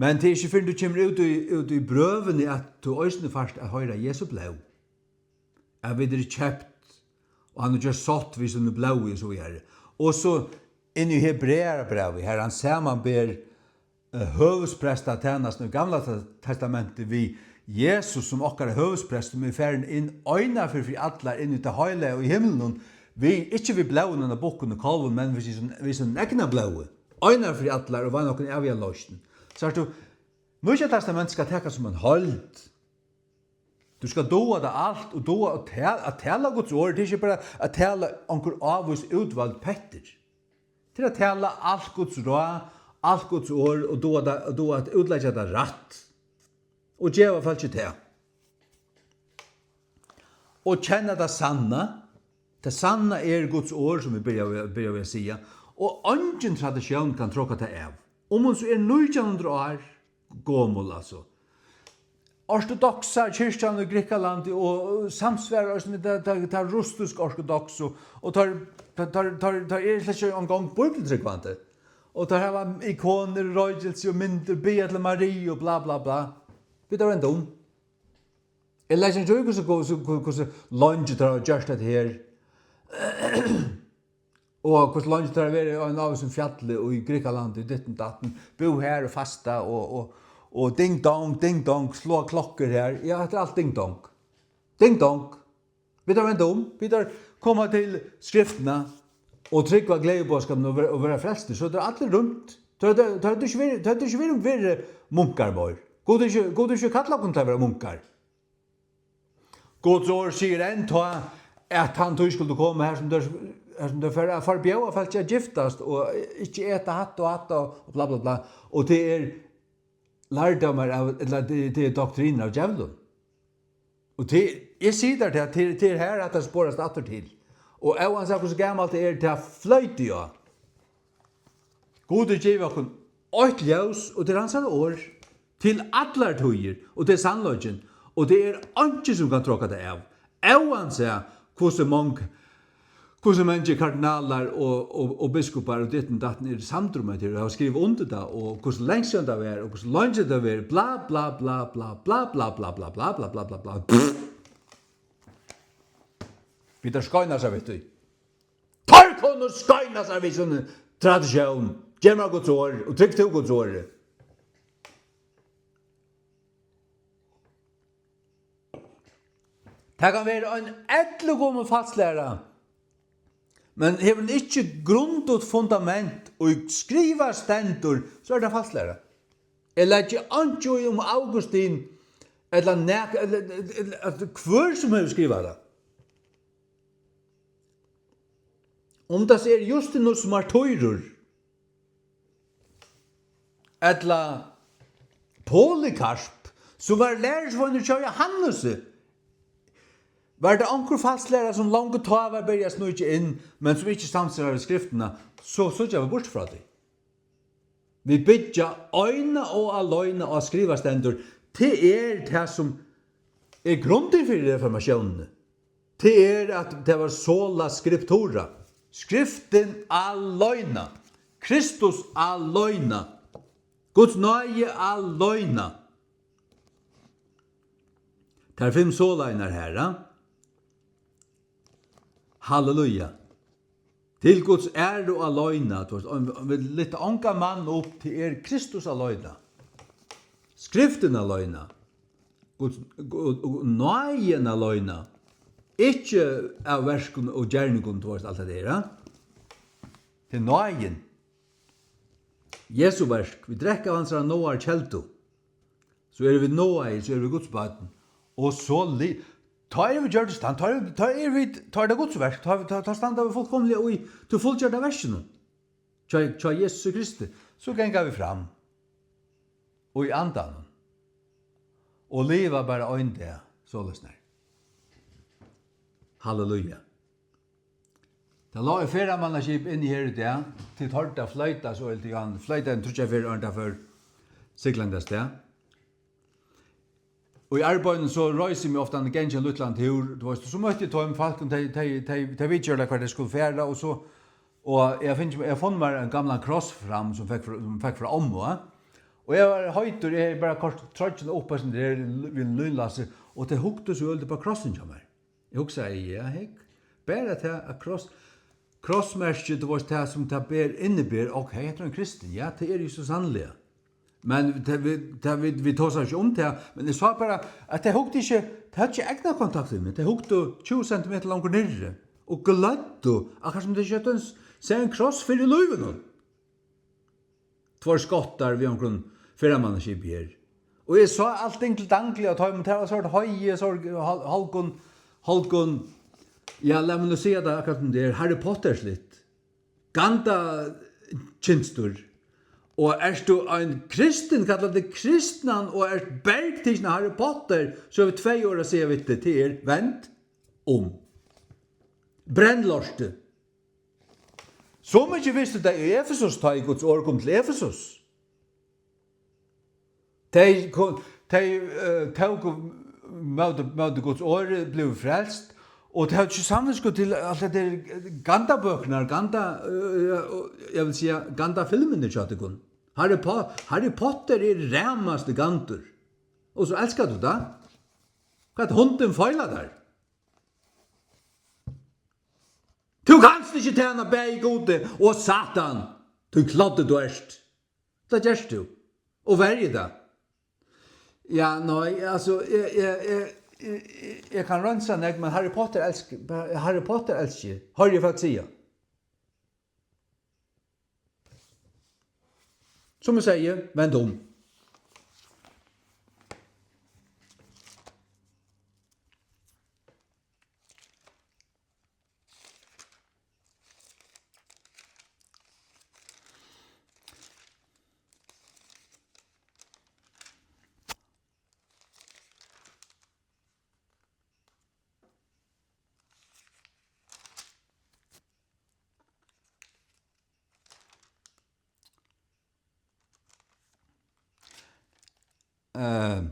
Men tað er ikki fyrr enn tú kemur út í, út í brøvini, at tú eisini fært at hoyra Jesu blóð. At vit eru keypt, og hann er gjørt sátt við síni blóði og so víðari. Og so inn í Hebrearabrævið, har hann samanber, eh, høvuðsprestatænastuna í Gamla Te-, Testamenti við Jesus sum okkara høvuðsprest, sum er farin inn eina ferð fyri allar inn í tað heilaga í himlunum, við, ikki við blóðinum av bukkum og kálvum, men við sín, við sín egna blóði, eina ferð fyri allar, og vann okkum æviga loysn. Sært tú, Nýggja Testamentið skal takast sum ein heild. Tú skal duga tað alt og duga at tala, at tala Guds orð. Tað er ikki bara at tala onkur ávís útvald pettir. Tað er at tala alt Guds ráð, alt Guds orð og duga tað, og duga at útleggja tað rætt og geva fólki tað. Og kenna tað sanna. Tað sanna er Guds orð, sum vit byrja við, byrja við at siga. Og eingin traditión kann tróka tað av. Um hon so er nítjan hundrað ár gomul, altso. Ortodoksa kirkjan í Grikkalandi og, og samsvarar eisini við ta, ta, ta russisku ortodoksu, og teir, teir, teir, teir, teir eru slett ikki eingong bíbliutrúgvandi. Og teir hava ikonir, roykilsi og myndir, biðja til Mariu og bla, bla, bla. Vit hava enda um. Eg leggi ikki í, hvussu, hvussu, hvussu leingi teir hava gjørt hetta her. Og hvussu leingi teir hava verið á einum ávísum fjalli í Grikkalandi, ditten datten, búð har og fasta og, og, og ding dong, ding dong, sláa klokkur har. Ja, hetta er alt ding dong. Ding dong. Vit hava enda um. Vit hava koma til skriftina og trúgva gleðiboðskapinum og vera, og vera frelstir, so tað er allir rúmt. Tað er, tað er ikki verið, tað er ikki verið, verið munkar meir. Gud er ikki, Gud er ikki kallað okkum til at vera munkar. Guds orð sigur enntá, at hann tí skuldi koma her, sum teir, her sum teir fara at forbjóða fólki at giftast og ikki eta hatta og hatta og bla, bla, bla. Og tað er lærdómar av, ella tað, tað er doktrinir av djevlum. Og tað, eg sigi tær tað, tað, tað er her, at tað sporast aftur til. Og óansæð hvussu gamalt tað er, tað floyt á. Gud hevur givið okkum eitt ljós, og tað er hansara orð, til allar tíðir, og tað er sannleikin, og tað er einki, sum kann troka tað av, óansæð hvussu mong, hvussu mangir kardinalar og, og, og biskupar og ditten datten eru samdir um hetta her, og hava skrivað undir tað, og hvussu langt síðan tað var, og hvussu leingi tað var, bla, bla, bla. Vit hava skeinað sær við tí. Teir kunnu skeina sær við síni tradisjón. Gev mær Guds orð og trúgv tú Guds orði. Tað kann vera ein elligomul falslæra, men hevur hon ikki grundigt fundament, og skrivað stendur, so er tað falslæra. Eg leggi einki í um Augustin ella nak-, ella, ella, ella, at hvør sum hevur skrivað tað. Um tað er Justinus Martyrur, ella Polykarp, sum var lærisveinur hjá Johannesi, var tað onkur falslæra, sum longu tá var byrjað at sníkja inn, men sum ikki samsvarar við skriftina, so síggja vit burtur frá tí. Vit byggja eina og aleina á skrivað stendur. Tað er tað, sum er grundin fyri reformatiónini. Tað er, at tað var sola scriptura. Skriftin aleina. Kristus aleina. Guds náði aleina. Tær fimm solairnar her, ja? Halleluja. Til Guds æru aleina, tú veist, um, um vit lyfta ongan mann upp, tað er Kristus aleina. Skriftin aleina. Guds, Gud, og náðin aleina. Ikki av verkum og gerningum, tú veist, alt tað der, ja? Tað er náðin. Jesu verk. Vit drekka av hansara náðar keldu. So eru vit náðaðir, so eru vit Guds børn. Og so li-, tá eru vit gjørd í stand, tá eru, tá eru vit, tá er tað Guds verk, tá, tá, tá standa vit fullkomiliga í tí fullgjørda verkinum. Hjá, hjá Jesusi Kristi. So ganga vit fram. Og í andanum. Og liva bara ein dag, soleiðis nær. Halleluja. Tað lá eitt ferðamannaskip inni her í dag. Tit hoyrdu tað floyta so, eg helt, hann floytaði tríggjar ferðir, áðrenn tað fór siglandi avstað. Og í arbeiðinum so reisi eg meg ofta og gangi ein lítlan túr, tú veist, so møtti eg teimum fólkum, tey, tey, tey, tey viðgjørdu, hvar tey skuldu fara, og so, og eg havi fingið, eg havi funnið mær ein gamlan kross fram, sum fekk frá, sum fekk frá ommu, eh? Og eg var heitur, eg hevði bara koyrt troyggjuna upp á, sum tað er, við lynlási, og tey hugdu so øgiliga upp á krossin hjá mær. Eg hugsaði, ja, hygg, bara tað at kross-, krossmerkið, tú veist, tað sum tað ber, inniber, ok, hetta er ein kristin, ja, tað er eg so sanniliga. Men tað, vit, tað, vit, vit tosaðu ikki um tað, men eg sá bara, at tey hugdu ikki, tey høvdu ikki eygnakontakt við meg, tey hugdu tjúgu sentimetrar longur niðri og gløddu, akkurát sum tey ikki høvdu s-, sæð ein kross fyrr í lívinum. Tveir skottar við onkrum ferðamannaskipi her. Og eg sá alt dingli dangli á teimum, tað var sort heiði, sort hál-, hálvgum, hálvgum, ja, lat meg nú siga tað akkurát sum tað er, Harry Potter-sligt. Gandakynstur. Og ert tú ein kristin, kallar teg kristnan, og ert bergtikin av Harry Potter, so havi eg tvey orð at siga við teg, tað er, vend um. Brenn lortið. So mikið vistu tey í Efesus, tá ið Guds orð kom til Efesus. Tey ko-, tey, eh, tóku móti, móti Guds orði, blivu frelst, og tey høvdu ikki samvitsku til alt hetta her gandabøkurnar, ganda, eh, og eg vil siga, gandafilmirnir hjá tykkum. Harry Po-, Harry Potter er ramasti gandur. Og so elskar tú tað. Hvat hundin feilar tær? Tú kanst ikki tæna bæði Gudi og Satan, tú kloddi tú ert. Tað gert tú. Og verjir tað. Ja, nei, altso, eg, eg, eg, eg, eg, eg kann reinsa nógv, men Harry Potter elski-, Harry Potter elski eg, hoyri eg fólk siga. Sum eg segði, vend um. Eh,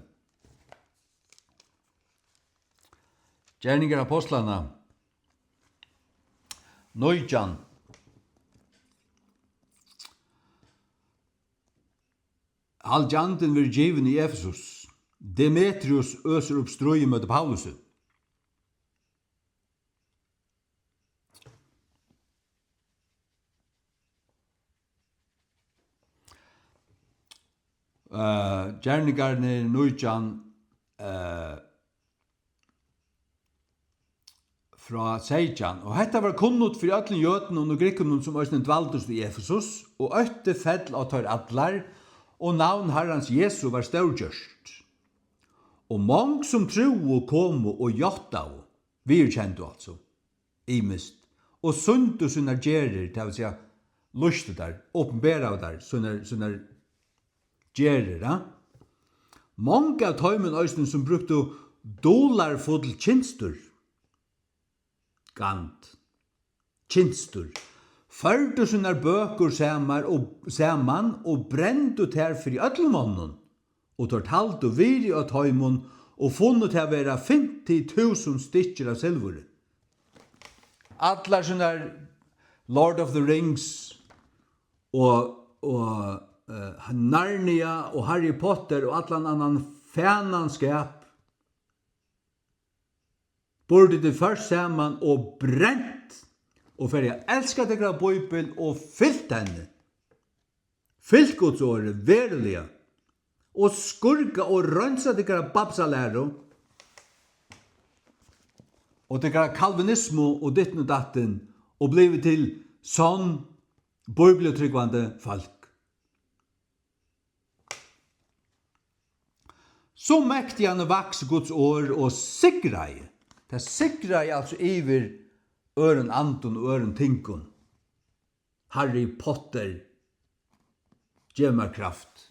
Gerningar Apostlanna, nítjan. Halgjandin verður givin í Efesus. Demetrius øsir upp stríð móti Paulusi. Eh, Gerningarnir nítjan, eh, frá seytjan. Og hetta var kunnugt fyri øllum jødunum og grikkunum, sum eisini dvaldust í Efesus, og ótti fell á teir allar, og navn Harrans Jesu var stórgjørt. Og mong, sum trúðu, komu og játtaðu, viðurkendu, altso, ymiskt, og sýndu sínar gerðir, tað vil siga, lýstu tær, opinberaðu tær, sínar, sínar gerðir, ja? Mong av teimum eisini, sum brúktu dularfull kynstur, gand, kynstur, førdu sínar bøkur samar og, saman og brendu tær fyri øllum monnum, og teir taldu virði á teimum og funnu tað vera fimmti túsund stykkir av silvuri. Allar sínar Lord of the Rings og, og, eh, Narnia og Harry Potter og allan annan fananskap burdu tit ført saman og brent, og farið at elska tykkara Bíbel og fylgt henni. Fylgt Guds orði veruliga, og skurka og reinsa tykkara babsalæru og tykkara kalvinismu og ditten og datten, og blivið til sonn bíbliutrúgvandi fólk. So mektigan vaks Guds orð og sigraði. Tað sigraði altso yvir øðrum andum og øðrum tingum. Harry Potter, gev mær kraft.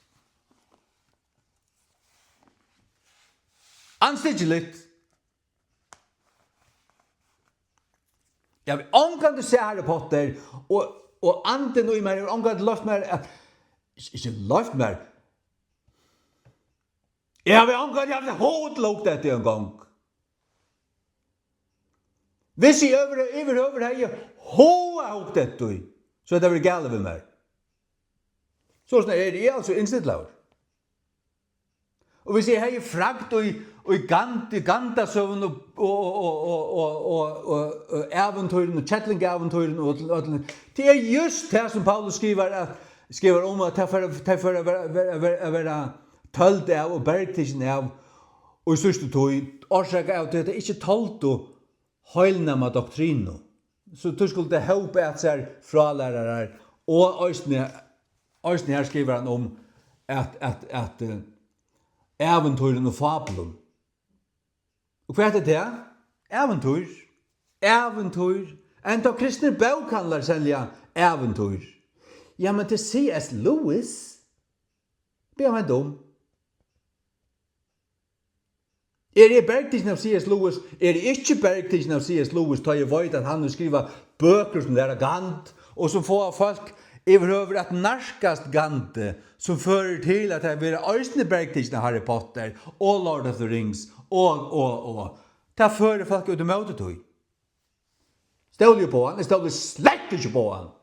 Andstyggiligt. Eg havi ongantíð sæð Harry Potter, og, og andin í mær hevur ongantíð loyvt mær at, ikki, ikki loyvt mær. Eg havi ongantíð havt hug til at hugsa eftir ein gong. Hvis eg yvir, yvirhøvur hevði hug at hugsa eftir tí, so hevði tað verið galið við mær. So sum er, eg eri altso innstillaður. Og hvis eg hevði fragt í, í Gand-, í Gandasøgum og, og, og ævintýrum og kellingævintýrum og øll, øll, tað er júst tað, sum Paulus skrivar, at, skrivar um, at tað fer, tað fer at vera, vera, vera, at vera tøld av og bergtikin av, og í síðstu tíð, orsakað av tí, at tey ikki toldu heilnæma doktrinu. So tú skuldi hópa at sær frálærarar, og eisini, eisini her skrivar hann um at, at, at, eh, ævintýrum og fabulum. Og hvat er tað? Ævintýr. Ævintýr. Enntá kristnir bókhandlar selja ævintýr. Ja, men til C S Lewis, bið hann venda um. Eri eg bergtikin av C S Lewis? Eri eg ikki bergtikin av C S Lewis, tá eg veit, at hann hevur skrivað bøkur, sum læra Gand, og sum fáa fólk yvirhøvur at nærkast Gandi, sum førir til, at tey verða eisini bergtikin av Harry Potter og Lord of the Rings og, og, og. Tað førir fólk út ímóti tí. Stóli eg upp á hann? Eg stóli slett ikki upp á hann.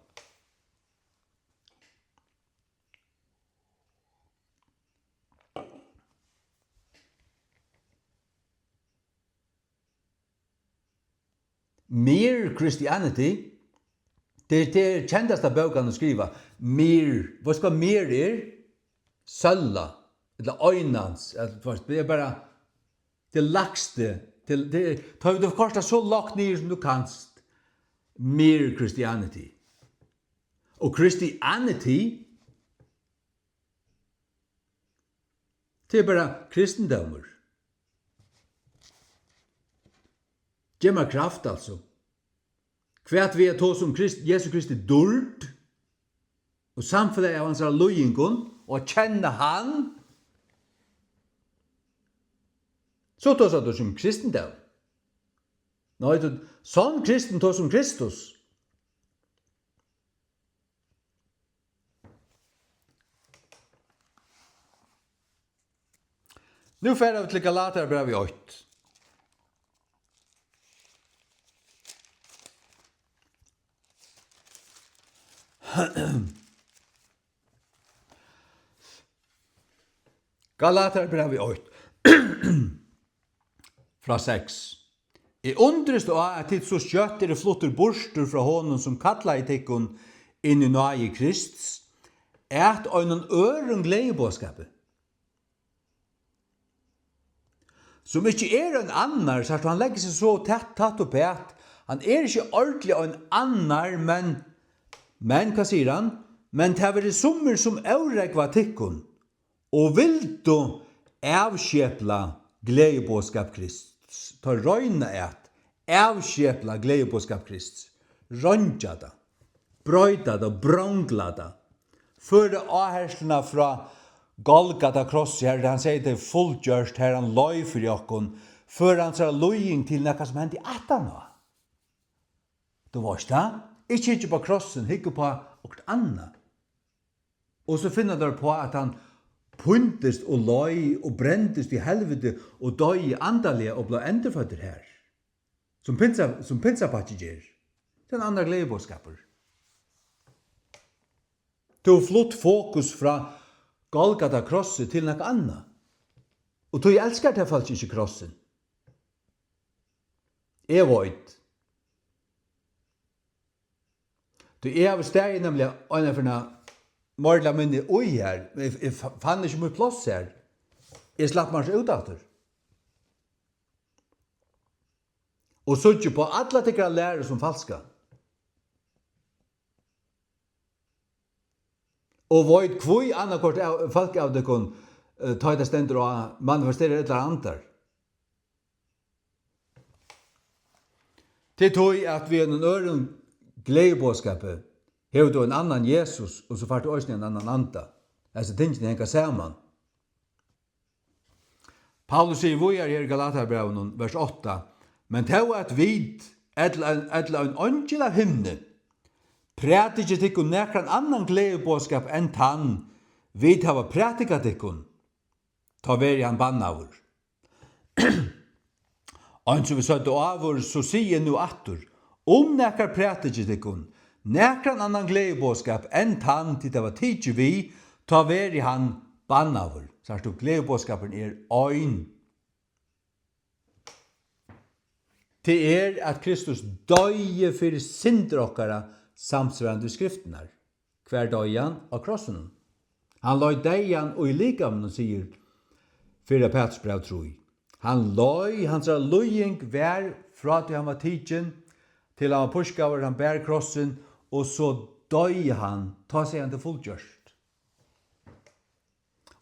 Mere Christianity, tað er, tað er kendasta bók, hann hevur skrivað. Mere, veitst hvat mere er? Sølla, ella einans, ella, tú veitst, tað er bara, tað er lægsti, tað er, tað er, tá tú koyrt tað so lágt niður, sum tú kanst. Mere Christianity. Og Christianity, tað er bara kristindómur. Gev mær kraft, altso. Hvat við at tosa um Krist-, Jesu Kristi dýrd og samfelagið av hansara líðingum og at kenna hann, so tosar tú um kristindóm. Nei, tú, sonn kristin tosar um Kristus. Nú fara vit til Galatarabrævið eitt. Galatarabrævið eitt, frá seks. Eg undrist á, at tit so skjótt eru fluttir burtur frá honum, sum kallaði tykkum inn í náði Krists, at einum øðrum gleðiboðskapi, sum ikki er ein annar, sært tú, hann leggur seg so tætt, tætt upp at, hann er ikki ordiliga ein annar, men, men, hvat sigur hann? Men tað verður summir, sum órógva tykkum, og vildu avskepla gleðiboðskap Krists. Teir royna at avskepla gleðiboðskap Krists. Royngja tað, broyta tað, brongla tað. Føra áhersluna frá Golgata krossi, har hann segði, tað er fullgjørt, har hann leið fyri okkum. Føra hansara líðing til nakað, sum hendi aftaná. Tú veitst tað? Ikki hyggja upp á krossin, hygg upp á okkurt annað. Og so finna teir upp á, at hann píndist og leið og brendist í helviti og doyði andaliga og bleiv endurføddur har. Sum pinsa-, sum pinsapakki ger. Tað er ein annar gleðiboðskapur. Tú hevur flutt fokus frá Golgata krossi til nakað annað. Og tí elskar tað fólk ikki krossin. Eg veit. Tí eg havi staðið nemliga eina ferðina meira ella minni í har. Eg, eg fa-, fann ikki mítt pláss har. Eg slapp mær so út aftur. Og síggi upp á alla tykkara læru sum falska. Og veit hví annaðhvørt av, fólk av tykkum, eh, tá ið tað stendur á, manifesterar illar andar. Tað er tí, at við einum øðrum gleðiboðskapi hevur tú ein annan Jesus, og so fært tú eisini ein annan anda. Hesi tingini hanga saman. Paulus sigur víðari her í Galatarabrævinum, vers átta: "Men tó at vit, ella ein, ella ein eingil av himni, prædiki tykkum nakran annan gleðiboðskap enn tann, vit hava prædikað tykkum, tá verði hann bannaður. Eins og vit søgdu áður, so sigi eg nú aftur, um nakar prædiki tykkum nakran annan gleðiboðskap enn tann, tit hava tikið við, tá verði hann bannaður." Sært tú, gleðiboðskapurin er ein. Tað er, at Kristus doyði fyri syndir okkara, samsvarandi við skriftirnar. Hvar doyði hann? Á krossinum. Hann leið deyðan í likaminum, sigur fyrra Pætursbræv trý. Hann leið, hansara líðing var, frá tí hann var tikin, til hann var pískaður, hann bar krossin, og so doyði hann. Tá segði hann, tað er fullgjørt.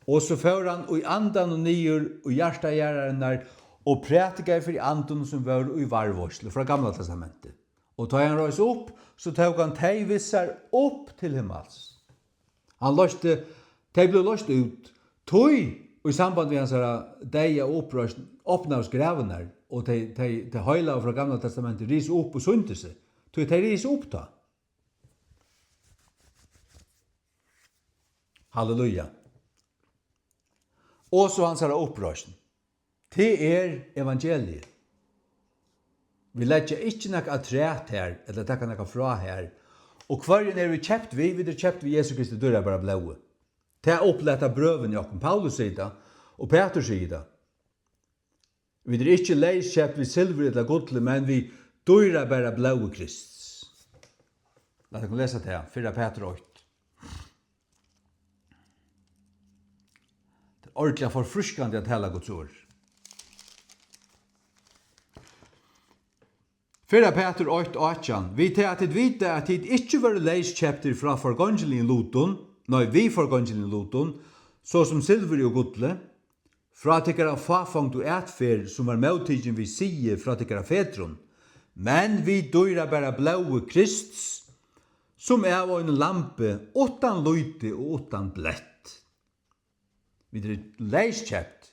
Og so fór hann í andanum niður í hjarta jarðarinnar og prædikaði fyri andum, sum vóru í varðveitslu, frá Gamla Testamenti. Og tá hann reis upp, so tók hann tey við sær upp til himmals. Hann loysti, tey blivu loyst út. Tí, í samband við hansara deyða og uppreisn, opnaðust gravirnar, og tey, tey, tey heilagu frá Gamla Testamenti risu upp og sýndu seg. Tí tey risu upp tá. Halleluja. Og so hansara uppreisn. Tað er evangeliið. Vit leggja ikki nakað afturat har, ella taka nakað frá har. Og hvørjum eru vit keypt við? Vit eru keypt við Jesu Kristi dýrabara blóði. Tað upplata brøvini okkum. Paulus sigur tað, og Pætur sigur tað. Vit eru ikki leyskeypt við silvuri ella gulli, men við dýrabara blóði Krists. Lat okkum lesa tað, fyrra Pætur eitt. Tað er ordiliga forfrískandi at tala Guds orð. Fyrra Pætur eitt átjan: "Við tað, at tit vita, at tit ikki vóru leyskeyptir frá forgongiligum lutum, nei, við forgongiligum lutum, so sum silvuri og gulli, frá tykkara fáfongdu atferð, sum var móttikin við siði frá tykkara fedrum, men við dýrabara blóði Krists, sum av einum lambi uttan líti og uttan blett." Vit eru leyskeypt,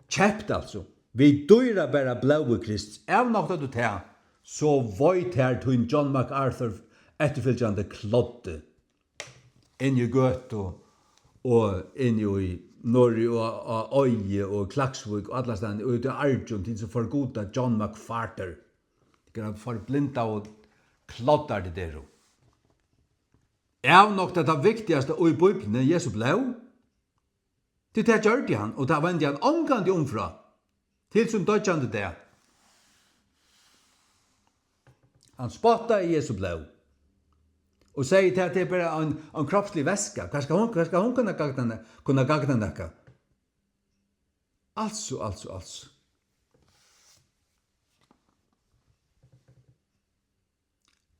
keypt altso, við dýrabara blóði Krists. Avnoktar tú tað, so veit tær tín John MacArthur eftirfylgjandi kloddi inn í gøtu og inn í norður á, á Eiði og Klaksvík og allastaðni úti í Argjum, tit sum forguda John McFarter. Tit eru forblindaðu kloddar, tit eru. Avnokta tað viktigasta í Bíbliuni, Jesu blóð. Tí tað gjørdi hann, og tað vendi hann ongantíð um frá, til sín doyggjandi dag. Hann spottaði Jesu blóð og segði, tað, tað er bara ein, ein kropslig væska. Hvat skal hon, hvat skal hon kunna gagna, kunna gagna nakað? Altso, altso, altso.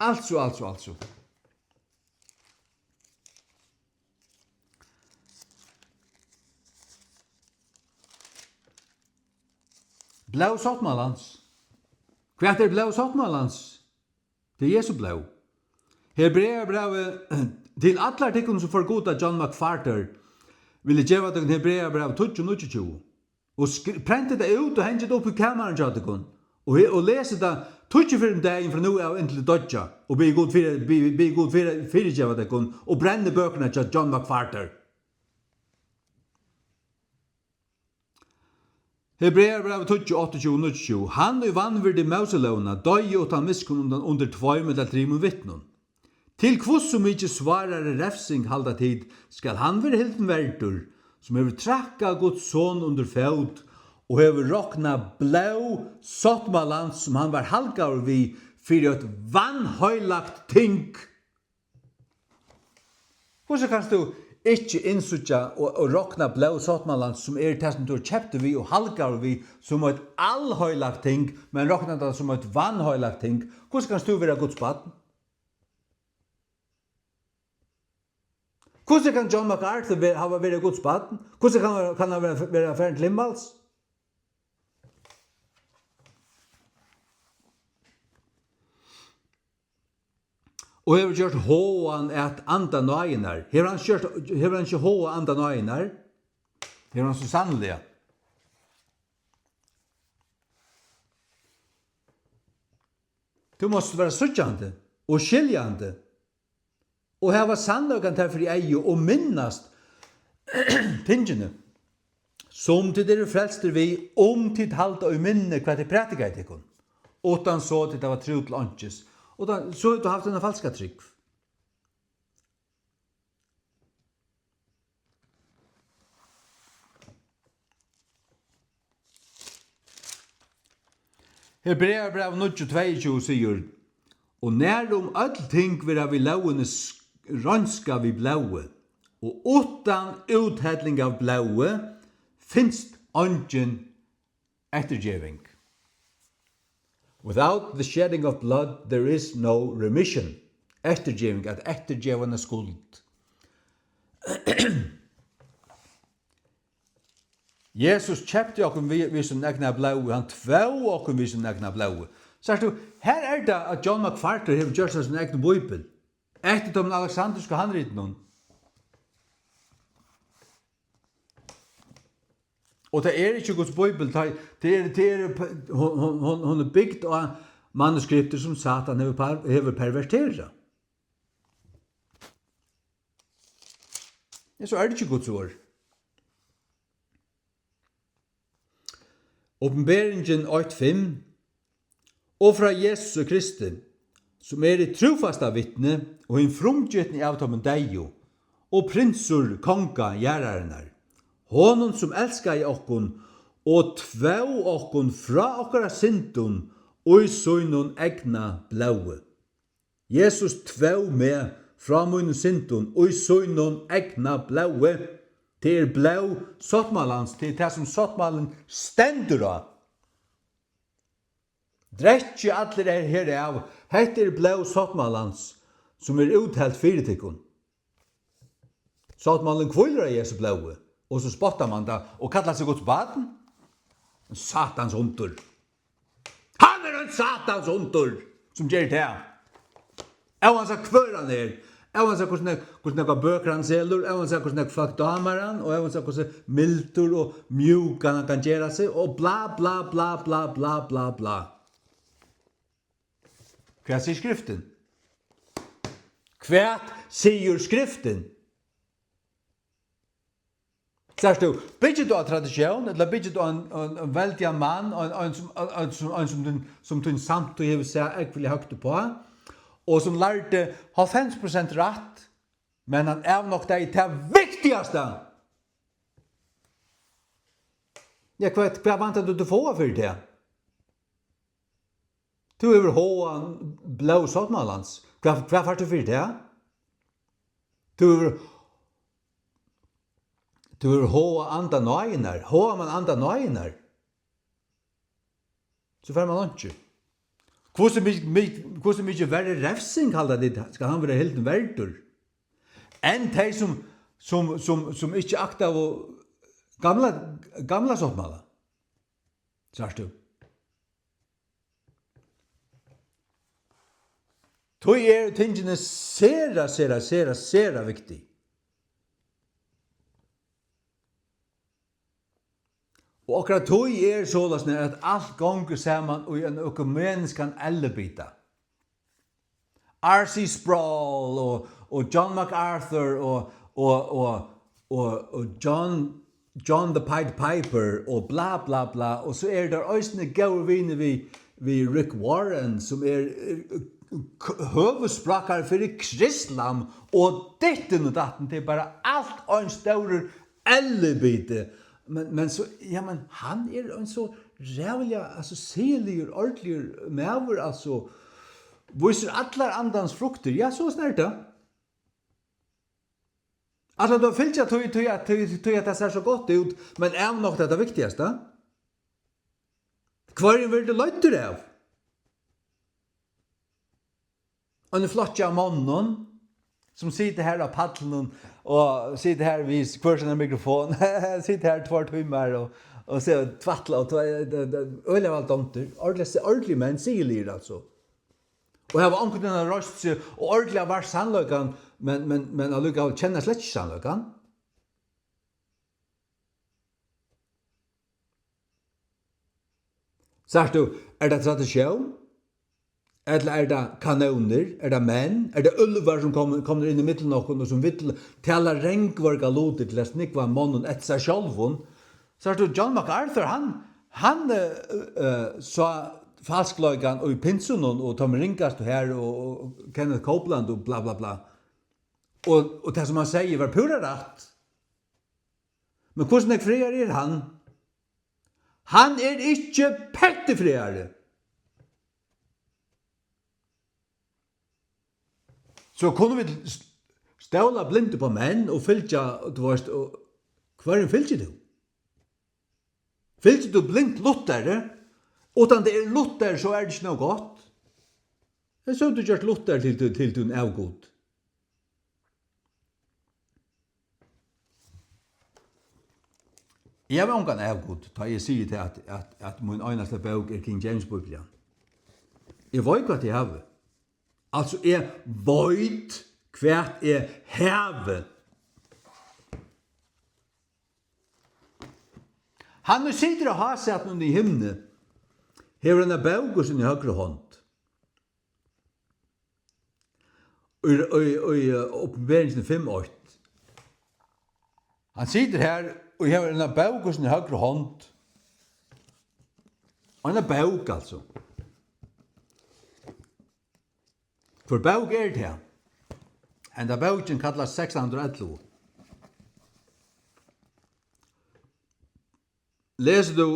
Altso, altso, altso. Blóð sáttmálans. Hvat er blóð sáttmálans? Tað er Jesu blóð. Hebreabrævið, til allar tykkum sum forguda John McFarter, vil eg geva tykkum Hebreabræv tíggju níggjuogtjúgu. Og skri-, prentið tað út og hangið tað upp í kamarinum hjá tykkum. Og he-, og lesið tað tíggju ferðir um dagin frá nú av inntil tit doyggja. Og biðið Gud fyri, biðið, biðið Gud fyri, fyrigeva tykkum. Og brennið bøkurnar hjá John McFarter. Hebreabrævið tíggju, áttaogtjúgu, níggjuogtjúgu. Hann, ið vanvirdi Móselógina, doyði uttan miskunn undan, undir tveimum ella trimum vitnum. Til hvussu mikið svárari refsing, halda tit, skal hann vera hildin verdur, sum hevur traðkað Guds Son undir fót og hevur roknað blóð sáttmálans, sum hann var halgaður við, fyri eitt vanheilagt ting? Hvussu kanst tú ikki innsíggja og, og rokna blóð sáttmálans, sum er tað, sum tú ert keyptur við og halgaður við, sum eitt alheilagt ting, men rokna tað sum eitt vanheilagt ting? Hvussu kanst tú vera Guds barn? Hvussu kann John MacArthur ver-, hava verið Guds barn? Hvussu kann hann, kann hann vera, vera farin til himmals? Og hevur gjørt háðan at anda náðinnar. Hevur hann gjørt, hevur hann ikki háðað anda náðinnar? Hevur hann so sanniliga. Tú mást vera síggjandi og skiljandi og hava sannleikan tær fyri eygu og minnast tingini, sum tit eru frelstir við, um tit halda í minni, hvat eg prædikaði tykkum. Uttan so tit hava trú til einkis, uttan so hevur tú havt eina falska trúgv. Hebreabræv níggju tveyogtjúgu sigur: "Og nær um øll ting verða við lógini s-, reinskað við blóði, og uttan úthelling av blóði finst eingin eftirgeving." Without the shedding of blood, there is no remission. Eftirgeving, at eftirgeva eina skuld. Jesus keypti okkum við, við sín egna blóði, hann tvó okkum við sín egna blóði. Sært tú, her er tað, at John MacArthur hevur gjørt sær sín egnu bíbel, eftir teimum aleksandrisku handritunum. Og tað er ikki Guds bíbel, tað, tað er, tað er, hon, hon, hon, hon er bygd á manuskriptir, sum Satan hevur par-, hevur perverterað. Ja, so er tað ikki Guds orð. Opinberingin eitt fimm: "Og frá Jesusi Kristi, sum er hitt trúfasta vitni og hin frumgitni av teimum deyðu, og prinsur konga jarðarinnar, honum, sum elskaði okkum og tvó okkum frá okkara syndum í sínum egna blóði." Jesus tvó meg frá mínum syndum í sínum egna blóði. Tað er blóð sáttmálans, tað er tað, sum sáttmálin stendur á. Drekkið allir her, herav, hetta er blóð sáttmálans, sum er úthelt fyri tykkum. Sáttmálin hvílir á Jesu blóði, og so spottar mann tað og kallar seg Guds barn. Satans hundur. Hann er ein Satans hundur, sum ger tað. Óansæð hvør hann er, óansæð hvussu nógv, hvussu nógvar bøkur hann selur, óansæð hvussu nógv fólk dámar hann, og óansæð hvussu mildur og mjúkan hann kann gera seg, og bla, bla, bla. Hvat sigur Skriftin? Hvat sigur Skriftin? Sært tú, byggir tú á tradisjón, ella byggir tú á ein, ein, ein veldigan mann, ein, ein sum, ein, ein sum, ein sum tín, sum tín samtíð hevur sæð ógvuliga høgt uppá, og sum lærdi hálvfems prosent rætt, men hann avnoktaði tað viktigasta. Ja, hvat, hvat væntar tú, tú fáa fyri tað? Tú hevur háðan blóð sáttmálans. Hvat, hvat fært tú fyri tað? Tú hevur, tú hevur háðan anda náðinnar. Háðar mann anda náðinnar, so fær mann einki. Hvussu mi-, mi-, hvussu mikið verri revsing halda tit, skal hann vera hildin verdur, enn tey, sum, sum, sum, sum ikki aktaðu gamla, gamla sáttmála? Sært tú? Tí eru tingini sera, sera, sera, sera viktig. Og okkara tíð er soleiðis, at alt gongur saman í ein økumeniskan ellibita. R C Sproul og, og John MacArthur og, og, og, og, og John, John the Pied Piper og bla, bla, bla. Og so eru teir eisini góðir vinir við, við Rick Warren, sum er, eh, k-, høvuðssprákari fyri Krislam og dittin og dattin. Tað er bara alt ein stórur ellibiti. Men, men so, ja, men hann er ein so ræðuliga, altso, siðiligur, ordiligur maður, altso, vísir allar andans fruktir. Ja, so er tað. Altso, tú fylgir tí, tí at, tí, tí at tað sær so gott út, men avnokta tað viktigasta. Hvørjum verður tú leiddur av? Ein flokki av monnum, sum sita har á pallinum og sita har við hvør sína mikrofon, sita har tveir tímar og, og so tvætla og tvæ-, det, det, øgiliga væl dámdir, ordiliga, ordiliga menn, siðiligir, altso. Og hava onkuntíð reist seg og ordiliga vart sannleikan, men, men, men allíkavæl kenna slett ikki sannleikan. Sært tú, er tað tradisjón? Ella er tað kanónir? Er tað menn? Er tað úlvar, sum kom-, komnir inn í millum okkum og sum vil tala rangvorga lutir til at snúgva monnum eftir sær sjálvum? Sært tú, John MacArthur, hann, hann, eh, eh, sá falskleikan í pinsunum og teimum ringastu har og, og Kenneth Copeland og bla, bla, bla. Og, og tað, sum hann segði, var púra rætt. Men hvussu nógv frægari er hann? Hann er ikki petti frægari. So kunnu vit s-, stóla blint upp á menn og fylgja, tú veist, og hvørjum fylgir tú? Fylgir tú blint Lutheri? Uttan tað er Luther, so er tað ikki nóg gott. Men so hevur tú gjørt Luther til, til, til tín avgud. Eg havi ongan avgud, tá eg sigi tað, at, at, at mín einasta bók er King James Biblian. Eg veit, hvat eg havi. Altso, eg veit, hvat eg havi. Hann, ið situr á hásætinum í himni, hevur eina bók í síni høgru hond. Í, í, í, eh, Opinberingini fimm eitt. Hann situr har og hevur eina bók í síni høgru hond. Eina bók, altso. Hvør bók er tað? Henda bókin kallast sekstan hundrað og ellivu. Lesur tú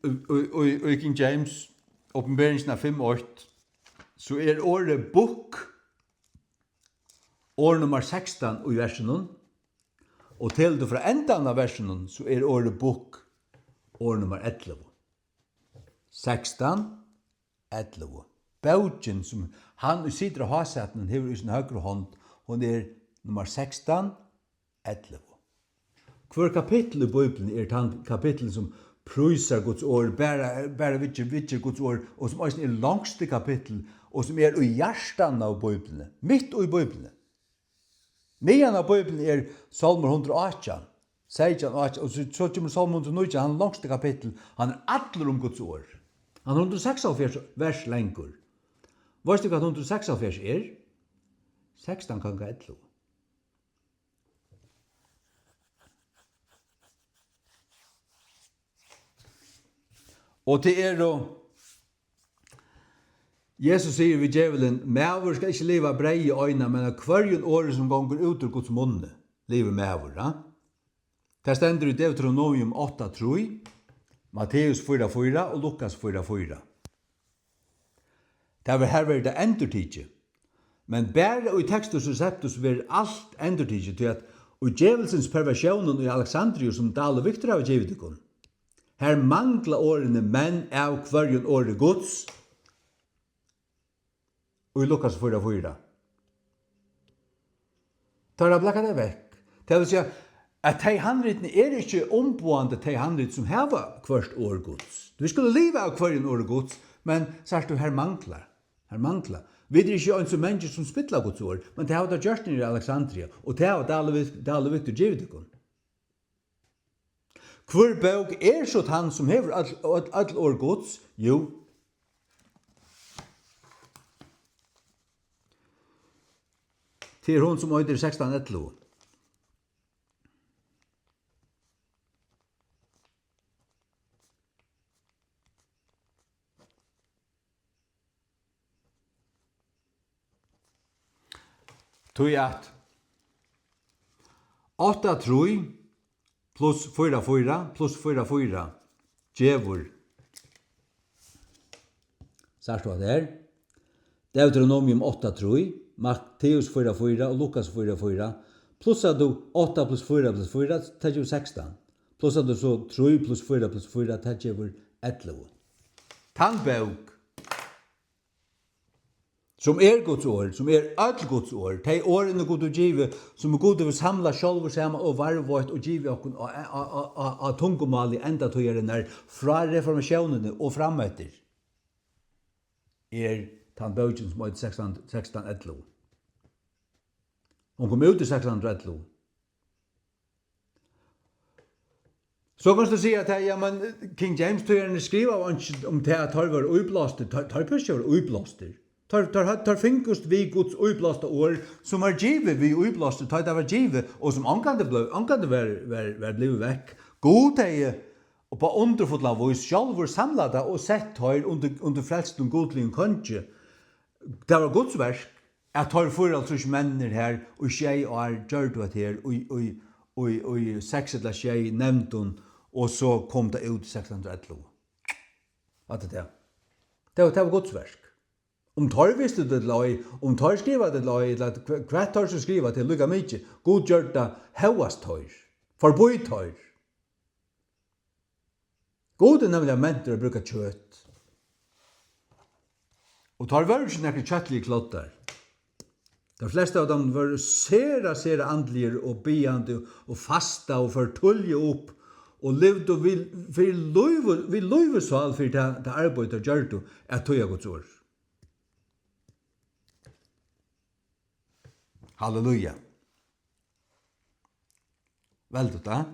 í, í, í, í King James, Opinberingina fimm eitt, so er orðið book orð nummar sekstan í versinum, og telur tú frá endan av versinum, so er orðið book orð nummar ellivu. Sekstan, ellivu. Bókin, sum hann, ið situr á hásætinum, hevur í síni høgru hond, hon er nummar sekstan, ellivu. Hvør kapittul í Bíbliuni er tann kapittul, sum prísar Guds orð, bara, bara viðger, viðger Guds orð, og sum eisini er longsti kapittul, og sum er í hjartanum av Bíbliuni, mitt í Bíbliuni. Miðjan av Bíbliuni er Sálmur hundrað og átjan, seytjan, átjan, og so, so kemur Sálmur hundrað og nítjan, hann longsti kapittul, hann er allur um Guds orð. Hann er hundrað og seksoghálvfjerðs vers langur. Veitst tú, hvat hundrað og seksoghálvfjerðs er? Sekstan ganga ellivu. Og tað eru, Jesus sigur við djevulin: "Maður skal ikki liva av breyði eina, men av hvørjum orði, sum gongur út úr Guds munni, livir maður", ha? Tað stendur í Deuteronomium átta trý, Matteus fýra fýra og Lukas fýra fýra. Tað verður, har verður tað endurtikið. Men bara í Textus Receptus verður alt endurtikið, tí at í djevulsins perversjónum í Alexandriu, sum Dahl og Victor hava givið tykkum, har mangla orðini "men av hvørjum orði Guds" í Lukas fýra fýra. Teir hava blakkað tað vekk. Tað vil siga, at tey handritini eru ikki umboðandi, tey handrit sum hava hvørt orð Guds. Vit skulu liva av hvørjum orði Guds, men sært tú, har manglar. Har manglar. Vit eru ikki eins og menniskjur sum spilla Guds orð, men tað hava teir gjørt niðri í Alexandria, og tað hava Dahl og Vic-, Dahl og Victor givið tykkum. Hvør bók er so tann, sum hevur øll, øll, øll orð Guds? Jú, tað er hon, sum eitur sekstan ellivu. Tí at átta trý pluss fýra fýra pluss fýra fýra gevur, sært tú hatta her? Deuteronomium átta trý, Matteus fýra fýra og Lukas fýra fýra, plussar tú átta pluss fýra pluss fýra, tað gevur sekstan. Plussar tú so trý pluss fýra pluss fýra, tað gevur ellivu. Tann bók, sum er Guds orð, sum er øll Guds orð, tey orðini Gud hevur givið, sum Gud hevur samlað sjálvur saman og varðveitt og givið okkum á, á, á, á, á tungumáli endatíðarinnar, frá reformatiónini og frameftir, er tann bókin, sum eitur sekstan, sekstan ellivu. Hon kom út í sekstan hundrað og ellivu. So kanst tú siga at tað, ja, men King James-týðararnir skrivaðu einki um tað, at teir vóru íblástir. Teir, teir behøvdu ikki at vera íblástir. Teir, teir, teir fingust við Guds íblásta orð, sum var givið við íblástri, tá tað var givið, og sum ongantíð bleiv, ongantíð var, var, var blivið vekk. Gud hevði upp á undurfullan vís sjálvur samlað tað og sett teir undir, undir frelstum gudligum kongi. Tað var Guds verk, at teir fýraoghálvtrýss menninir her í sjey ár gjørdu hetta her í, í, í, í seks ella sjey nevndum, og so kom tað út í sekstan hundrað og ellivu. Hatta er tað. Tað var, tað var Guds verk. Um teir vistu tað ella ei, um teir skrivaðu tað ella ei, ella hva-, hvat teir so skrivaðu, tað er líka mikið. Gud gjørdi tað hóast teir, forbí teir. Gud er nemliga mentur at brúka kjøt. Og teir vóru ikki nakrir kjøtligir kloddar. Teir flestu av teimum vóru sera, sera andligir og biðjandi og fasta og fóru tíðliga upp og livdu við, fyri lív, við lív og sál fyri tað, tað arbeiði, teir gjørdu, at týða Guds orð. Halleluja. Vel tú tað?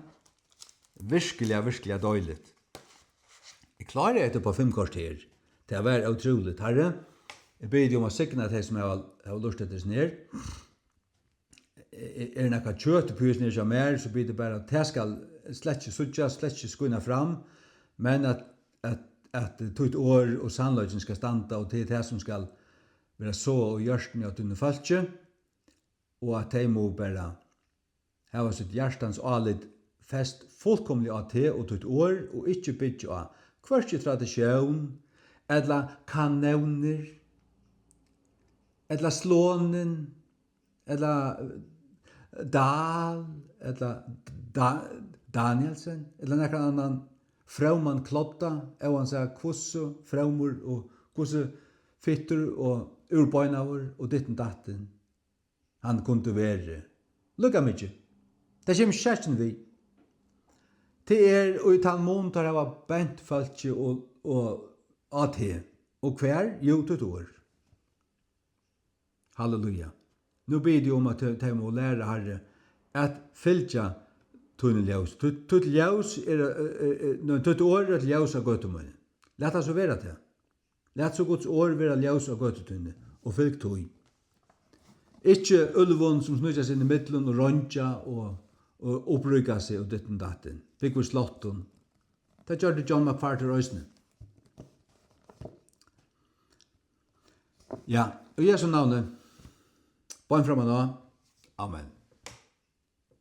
Virkiliga, virkiliga deiligt. Eg kláraði hetta upp á fimm korter. Tað var ótrúligt, Harri. Eg biði teg um at signa tey, sum hava, hava lurtað eftir hesum her. Er, er nakað kjøt uppi í hesum her hjá mær, so biði teg bara, tað skal slett ikki síggjast, slett ikki skína fram, men at, at, at títt orð og sannleikin skal standa, og tað er tað, sum skal vera sáað í hjørtuni á tínum fólki, og at tey mugu bara hava sítt hjartans álit fest fullkomiliga á teg og títt orð, og ikki byggja á hvørki traditión, ella kanónir, ella Slonin, ella, eh, Dahl, ella Da-, Danielsen, ella nakran annan fróman klodda, óansæð hvussu frómur og hvussu fittur og úrbeinaður og dittin dattin hann kundi verið. Líka mikið. Tað kemur skekkjuni við. Tað er í tann mun, teir hava bent fólki og, og á teg. Og hvar? Jú, títt orð. Halleluja. Nú biði eg um, at tey, tey mugu læra, Harri, at fylgja tínum ljós. Títt, títt ljós er, eh, eh, eh, nei, títt orð er eitt ljós á gøtu míni. Lat tað so vera tað. Lat so Guds orð vera ljós á gøtu tíni, og fylg tí. Ikki úlvum, sum sníkja seg inn ímillum og reingja og, og uppríka seg og dittin dattin. Búgva í sláttum. Tað gjørdi John MacArthur eisini. Ja, í Jesu navni. Bein fram á. Amen.